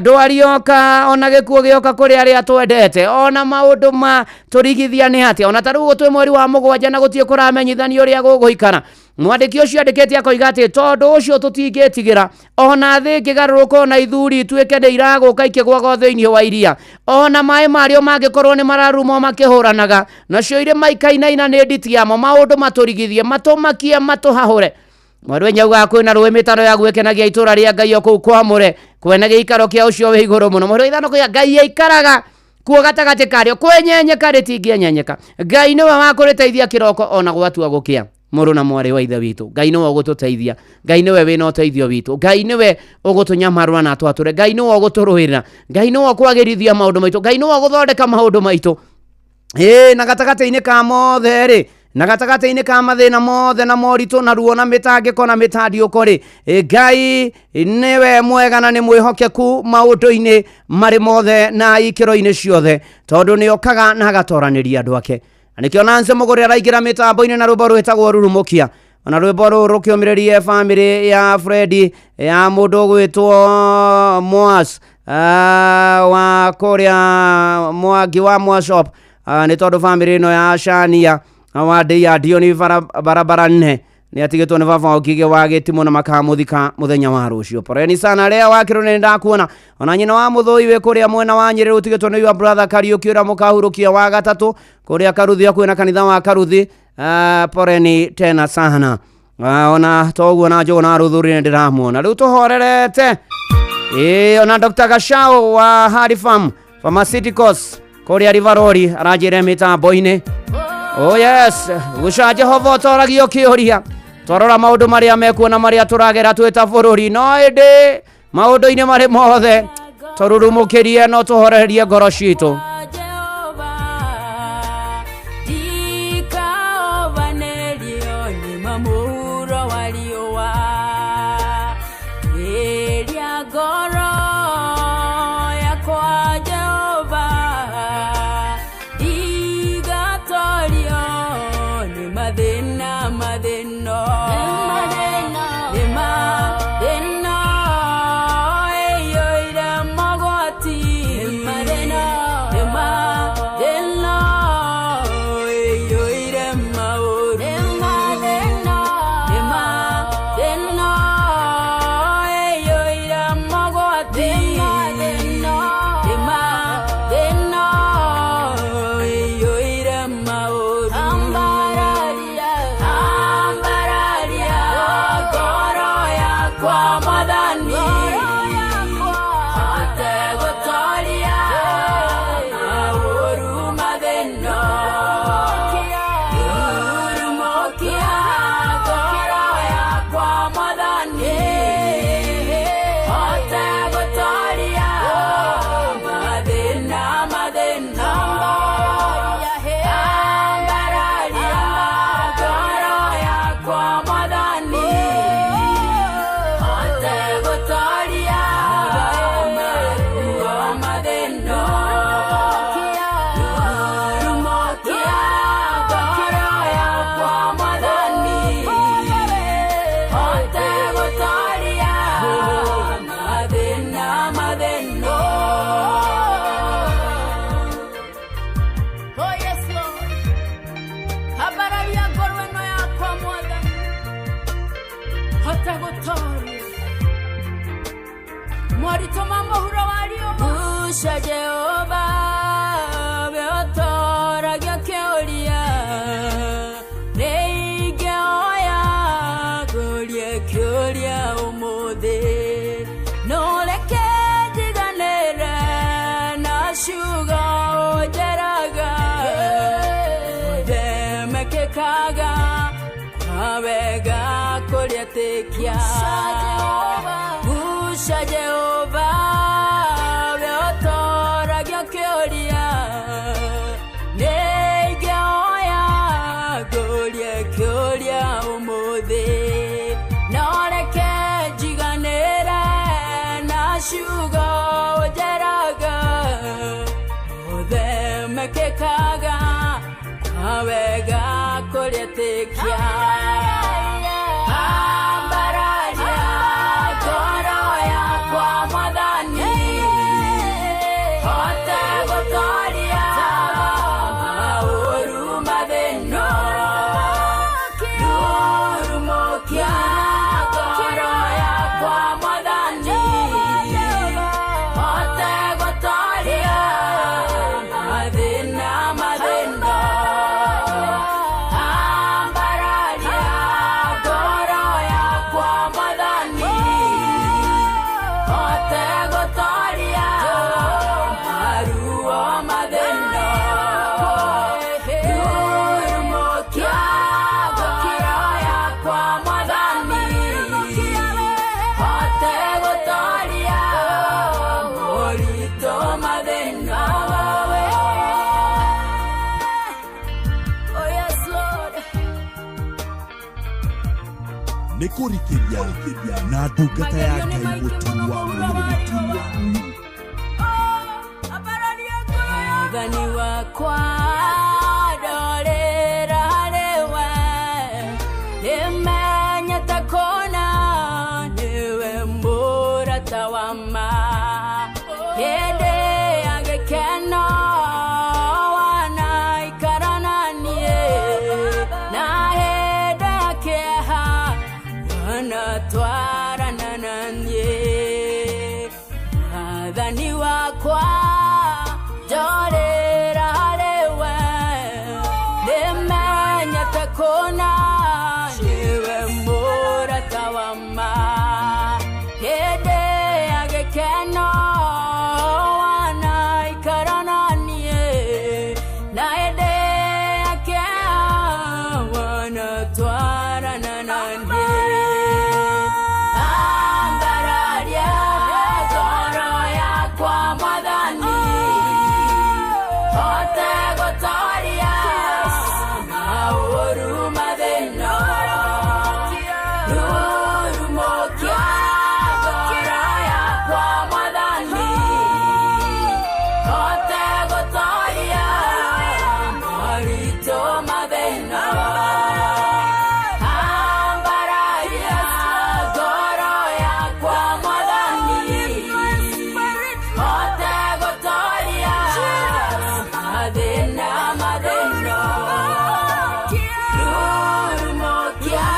ndwari yoka, ona gĩkuũ gĩoka kũrĩ arĩa twendete, ona maũndũ ma tũrigithia nĩ atĩa, ona ta rĩu twĩ mweri wa mũgwanja na gũtirĩ kũramenyithanio ũrĩa gũgũikara. Mwandĩki ũcio andĩkĩte akoiga atĩ tondũ ũcio tũtingĩtigĩra, ona thĩ ĩngĩgarũrũka, ona ithuri ituĩke nĩ iragũka ikĩgwaga thĩinĩ wa iria, ona maĩ marĩo mangĩkorwo nĩ mararumwo makĩhũranaga, nacio irĩma ikainaina nĩ nditi yamo, maũndũ matũrigithie, matũmakie, matũhahũre. Mwarĩ nyauga kwĩna rũĩ mĩtaro ya gwĩkenagia itũra rĩa Ngai o kũu kwamũre, kwene gĩikaro kĩa ũcio wĩ igũrũ mũno. Mũhari wa ithano kuga Ngai aikaraga kuo gatagatĩ karĩo, kwenyenyeka rĩtingĩenyenyeka. Ngai nĩwe wa kũrĩteithia kĩroko ona gwatua gũkĩa. Mũrũ na mwarĩ wa ithe witũ, Ngai nĩwe ũgũtũteithia, Ngai nĩwe wĩna ũteithio witũ, Ngai nĩwe ũgũtũnyamarũra na atwatũre, Ngai nĩwe ũgũtũrũĩrĩra, Ngai nĩwe ũkwagĩrithia maũndũ maitũ, Ngai nĩwe ũgũthondeka maũndũ maitũ. Ĩĩ, na gatagatĩ-inĩ ka mothe rĩ, na gatagatĩ-inĩ ka mathĩna mothe na moritũ na ruo na mĩtangĩko na mĩtandiũko rĩ, Ngai nĩwe mwega na nĩ mwĩhokeku maũndũ-inĩ marĩ mothe na ikĩro-inĩ ciothe, tondũ nĩ okaga na agatoranĩria andũ ake. Na nĩkĩo Nancy Mũgũre araingĩra mĩtambo-inĩ na rwĩmbo rwĩtagwo Rurumũkia. Ona rwĩmbo rũrũ rũkĩũmĩrĩrie bamĩrĩ ya Fredi ya mũndũ ũgwĩtwo Moas, wa kũrĩa Mwangi wa Moashop, nĩ tondũ bamĩrĩ ĩno ya Shania wa ndĩ ya Dioni barabara nne nĩ atigĩtwo nĩ baba Ngige wa gĩtimũ na makamũthika mũthenya wa rũciũ. Poreni sana rĩa wakĩrwo nĩ ndakuona. Ona nyina wa mũthũi wĩ kũrĩa mwena wa Nyĩrĩ ũtigĩtwo nĩ your brother Kariũki ũrĩa mũkahurũkia wa gatatũ kũrĩa Karuthi hakuhĩ na kanitha wa Karuthi. Poreni tena sana. Ona toguo na Njũgũ na Rũthuri nĩ ndĩramuona rĩu tũhorerete. Ĩĩ, ona Dr. Gashao wa Hardy Farm Pharmaceuticals kũrĩa Rivarori aranjĩra mĩtambo-inĩ. Oh yes, guca Jehova ũtoragio kĩũria. Twarora maũndũ marĩa mekuo na marĩa tũragera twĩ ta bũrũri, no ĩndĩ maũndũ-inĩ marĩ mothe tũrurumũkĩrie no tũhorerie ngoro citũ. Ndikaobanĩrio nĩ mamũhuro wa riũa, ĩrĩa ngoro yakwa Jehova igatorio nĩ mathĩna, mathĩna, nĩ mathĩna ĩiyũire mogwati, nĩ mathĩna ĩiyũire maũru, nĩ mathĩna ĩiyũire mogwati, nĩ mathĩna ĩiyũire maũru. Ambararia ngoro yakwa Mwathani, hote gũtoria maũru mathĩna. Rurumũkia ngoro yakwa Mwathani, hote gũtoria mathĩna, mathĩna. Ambararia ngoro yakwa Mwathani, hote gũtoria maruo mathĩna. Rurumũkia ngoro yakwa Mwathani, hote gũtoria mathĩna, mathĩna. Oh yes Lord, ambararia ngoro ĩno yakwa Mwathani, hote gũtoria moritũ ma mũhuro wa riũa. Guca Jehova we ũtoragia kĩũria, nĩ ingĩoya ngũrie kĩũria ũmũthĩ, nũrĩ Rurumukia Gusha Jehova we ũtoragia kĩũria Nĩingĩhoya ngũrie kĩũria ũmũthĩ No reke njiganĩre na ciugo ũnjĩraga Othe mekĩkaga kwa wega kũrĩtĩkia Ambararia ngoro yakwa Mwathani Hote gũtoria maũru mathĩna Rurumũkia ngoro yakwa Mwathani Hote gũtoria mathĩna mathĩna Ambararia ngoro yakwa Mwathani Hote gũtoria maruo mathĩna Rurumũkia ngoro yakwa Mwathani Hote gũtoria moritũ mathĩna Oh yes, Lord. Nĩ kũrikĩria na ndungata ya Ngai mũturi wa mũrũ. Mwathani wakwa ndorĩra harĩwe nĩmenyete kũna nĩwe mũrata wa ma hĩndĩ ya gĩkeno wanaikara na niĩ na hĩndĩ ya kĩeha wanatwarana na niĩ Mwathani wakwa ndorĩra harĩwe nĩmenyete kũna nĩwe mũrata wa ma hĩndĩ ya gĩkeno wanaikara na niĩ na hĩndĩ ya kĩeha wanatwarana na niĩ Ambararia ngoro yakwa Mwathani Hote gũtoria maũru mathĩna Rurumũkia ngoro yakwa Mwathani Hote gũtoria moritũ mathĩna Ambararia ngoro yakwa Mwathani Hote gũtoria mathĩna mathĩna Rurumũkia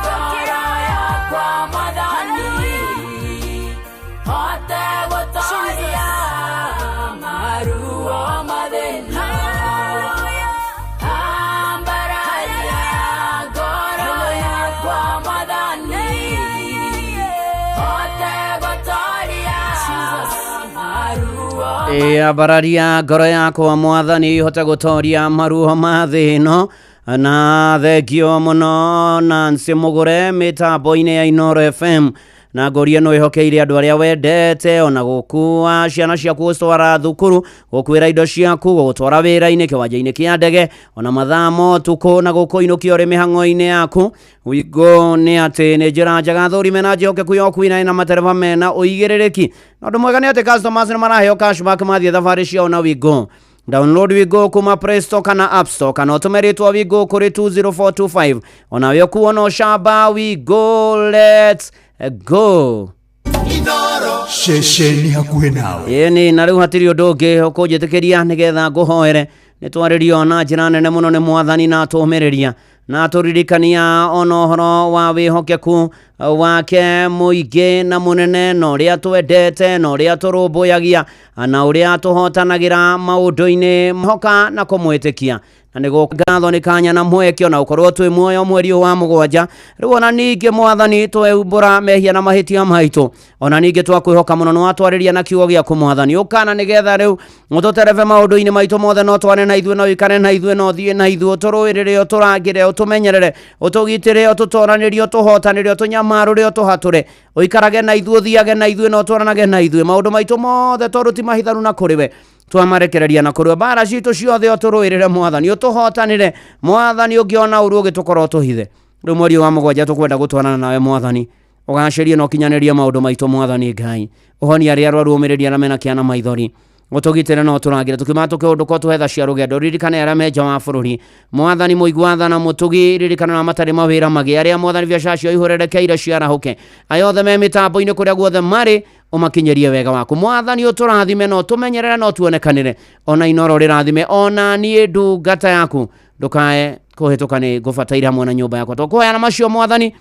ngoro yakwa Mwathani Hote gũtoria maruo mathĩna Ambararia ngoro yakwa Mwathani Hote gũtoria maruo Ambararia ngoro yakwa Mwathani hote gũtoria maruo ma thĩ ĩno na thengio mũno Nancy Mũgũre mĩtambo-inĩ ya Inooro FM na ngũrie no ĩhokeire andũ arĩa wendete ona gũkua ciana ciaku gũcitwara thukuru gũkuĩra indo ciaku gũgũtwara wĩra-inĩ kĩwanja-inĩ kĩa ndege ona mathaa ma ũtukũ na gũkũinũkia ũrĩ mĩhang'o-inĩ yaku Wĩgo nĩ atĩ nĩ njĩra njega athuri mena njĩhokeku ya ũkui na ĩna matereba mena ũigĩrĩrĩki na ũndũ mwega nĩ atĩ customers nĩ maraheo cashback mathiĩ thabarĩ ciao na Wigo. Download Wigo kuma Play Store kana App Store kana ũtũme rĩtwa Wigo kũrĩ 20425 onawe ũkuona ũcamba Wigo let's go. Ceceni hakuhĩ nawe. Ĩni na rĩu hatirĩ ũndũ ũngĩ ũkũnjĩtĩkĩria nĩgetha ngũhoere nĩ twarĩrio na njĩra nene mũno nĩ Mwathani na atũũmĩrĩria na atũririkania ona ũhoro wa wĩhokeku wake mũingĩ na mũnene na ũrĩa twendete na ũrĩa tũrũmbũyagia na ũrĩa tũhotanagĩra maũndũ-inĩ hoka na kũmwĩtĩkia. Na nĩguo ngatho nĩ kanya na mweke ona ũkorwo twĩ muoyo mweri ũyũ wa mũgwanja. Rĩu ona ningĩ mwathani tweumbũra mehia na mahĩtia maitũ, ona ningĩ twakwĩhoka mũno nĩwatwarĩria na kiugo gĩaku mwathani. Ũkana nĩgetha rĩu ũtũterebe maũndũ-inĩ maitũ mothe, no twane na ithuĩ, no ũikare na ithuĩ, no ũthiĩ na ithuĩ, ũtũrũĩrĩre, ũtũrangĩre, ũtũmenyerere, ũtũgitĩre, ũtũtoranĩrie, ũtũhotanĩre, ũtũnyamarũre, ũtũhatũre, ũikarage na ithuĩ, ũthiage na ithuĩ, na ũtwaranage na ithuĩ maũndũ maitũ mothe, tondũ ti mahitharu na kũrĩ we twamarekereria na kũrĩ we. Mbara citũ ciothe ũtũrũĩrĩre mwathani, ũtũhotanĩre mwathani, ũngĩona ũru ũgĩtũkorwo ũtũhithe. Rĩu mweri ũyũ wa mũgwanja tũkwenda gũtwarana nawe mwathani, ũgacĩrie na ũkinyanĩrie maũndũ maitũ mwathani Ngai, ũhonie arĩa arwaru, ũmĩrĩrie arĩa mena kĩana maithori, ũtũgitĩre na ũtũrangĩre, tũkiuma tũkĩũndũka ũtũhe tha cia rũgendo, ririkane arĩa me nja wa bũrũri mwathani, mũigua tha na mũtugi, ririkana arĩa matarĩ mawĩra magĩe, arĩa mwathani biacara ciao ihũrerekeire ciarahũke, aya othe me mĩtambo-inĩ kũrĩa guothe marĩ, ũmakinyĩrie wega waku mwathani, ũtũrathime na ũtũmenyerere na ũtuonekanĩre, ona Inoro rĩrathime, ona niĩ ndungata yaku ndũkae kũhĩtũka nĩ ngũbataire hamwe na nyũmba yakwa. Tũkũhoya na macio mwathani,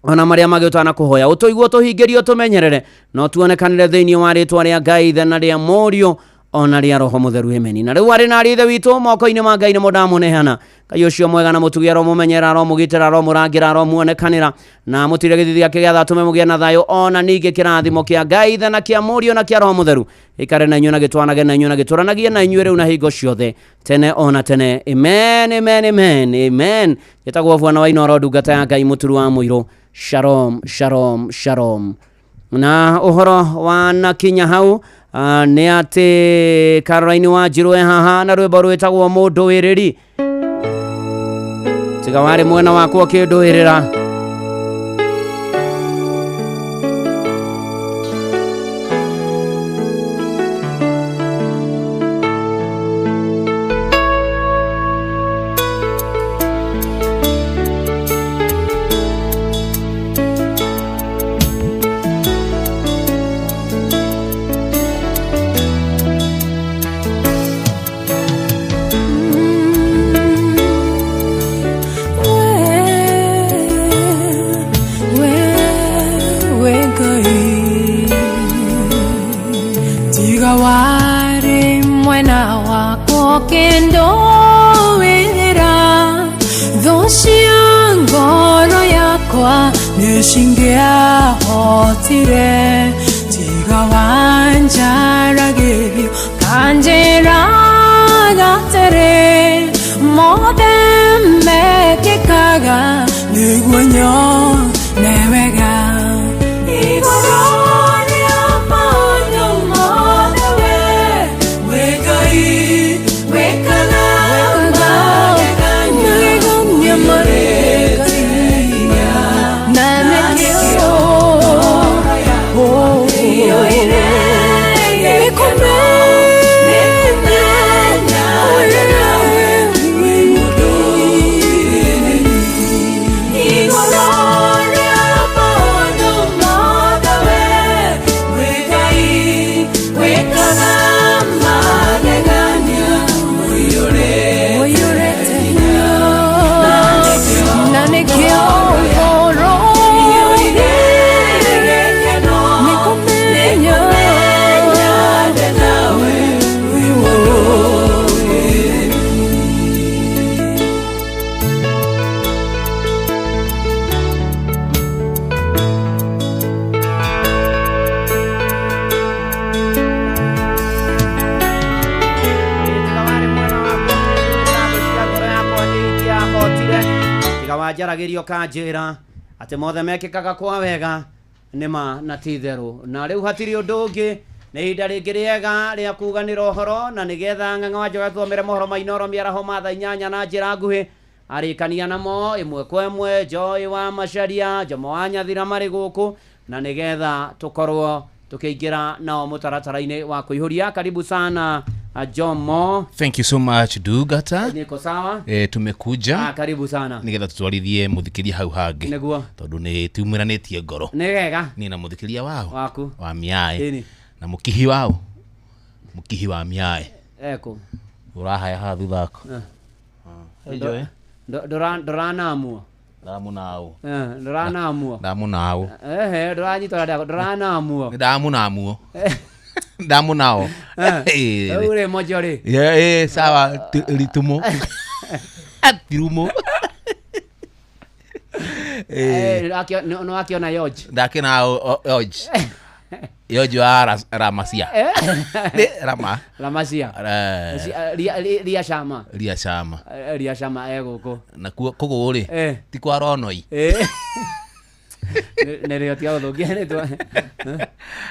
ona marĩa mangĩ ũtana kũhoya, ũtũigue, ũtũhingĩrie, ũtũmenyerere na ũtuonekanĩre thĩinĩ wa rĩtwa rĩa Ngai Ithe na rĩa Mũriũ ona rĩa Roho Mũtheru, ameni. Na rĩu arĩ na arĩ Ithe witũ moko-inĩ ma Ngai nĩmo ndamũneana. Ngai ũcio mwega na mũtugi aromũmenyerera, aromũgitĩra, aromũrangĩra, aromuonekanĩra na amũtire gĩthithi gĩake gĩa tha, atũme mũgĩe na thayũ, ona ningĩ kĩrathimo kĩa Ngai Ithe na kĩa Mũriũ na kĩa Roho Mũtheru ikare na inyuĩ na gĩtwanage na inyuĩ na gĩtũranagie na inyuĩ rĩu na hingo ciothe tene ona tene. Amen, amen, amen, amen. Njĩtagwo Bwana wa Inoro, ndungata ya Ngai, mũturu wa mũirũ. Shalom, shalom, shalom. Na ũhoro wa nakinya hau nĩ atĩ Caroline Wanjirũ e haha na rwĩmbo rwĩtagwo mũndũ wĩrĩri, tiga warĩ mwena wakwa ũkĩndũĩrĩra. We Ngai tiga warĩ mwena wakwa ũkĩndũĩrĩra, thũ cia ngoro yakwa nĩcingĩahotire, tiga wanjaragĩrio kanjĩra gatĩrĩ, mothe mekĩkaga nĩguo nyone wega. Igũrũ rĩa maũndũ mothe we, wĩ Ngai wĩkaga magegania, ũiyũrĩte na nĩkĩo iyũire gĩkeno, nĩkũmenya nawe wĩ mũndũ wĩrĩri. Igũrũ rĩa maũndũ mothe we, wĩ Ngai wĩkaga magegania, ũiyũrĩte hinya, na nĩkĩo ngoro iyũire gĩkeno, nĩkũmenya nawe wĩ mũndũ wĩrĩri. Tiga wanjaragĩrio kanjĩra atĩ mothe mekĩkaga kwa wega, nĩma na ti itherũ. Na rĩu hatirĩ ũndũ ũngĩ, nĩ ihinda rĩngĩ rĩega rĩa kuganĩra ũhoro, na nĩgetha Ng'ang'a wa Njogu athomere mohoro ma Inoro mĩaraho ma thaa 8 na njĩra nguhĩ, arĩkania namo ĩmwe kwa ĩmwe. Joy wa Macharia, Jomo wa Nyathira marĩ gũkũ, na nĩgetha tũkorwo tũkĩingĩra nao mũtaratara-inĩ wa kũihũria. Karibu sana Jomo. Thank you so much, Ndungata. Niko sawa. Tumekuja. Karibu sana. Nigetha tutwarithie muthikiria hau hangi. Nĩguo. Tondu ni tumuranitie ngoro. Nĩ wega. Ni na muthikiria wao. Waku. Wa miae. Ĩni. Na mukihi wao. Mukihi wa miae. Eko. Urahaya haha thutha wako. Enjoy. Ndũranamwo. Ndamunau. Ndũranamwo. Ndamunau. Ehe, ndũranyita ũrĩa ndũranamwo. Ndamunamuo. Ndamunao. Rĩu rĩ mojo rĩ. Yeah, sawa ritumo. Tirumo. No akiona Yoj. Ndakĩona Yoj. Yoj wa Ramasia. Nĩ Rama. Ramasia. Ria Shama. Ria Shama. Ria Shama egũkũ. Na kũgũ rĩ ti kwa Ronoi. Nĩrĩo tiga gũthũkia rĩtwa.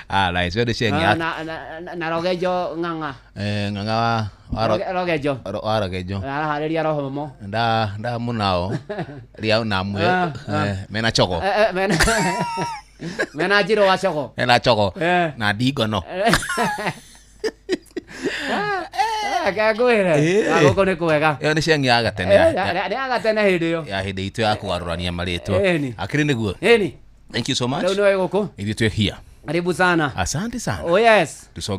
Ah, nice. Nĩ cengi. Na Rogejo Ng'ang'a. Ng'ang'a wa Rogejo. Wa Rogejo. Araharĩria rohomo. Nda mũnao. Ria namwe mena chogo. Mena njiro wa chogo. Mena chogo. Na ndingono. Ngwĩre. Gũkũ nĩ kwega. Ĩyo nĩ cengi ya gatene. Nĩ ya gatene hĩndĩ ĩyo. Ya hĩndĩ itũ ya kũgarũrania marĩtwa. Akĩrĩ nĩguo. Ĩni. Thank you so much. Rĩu nĩwe gũkũ. Ithuĩ twĩ here. Karibu sana. Asante sana. Oh yes. Tusonge.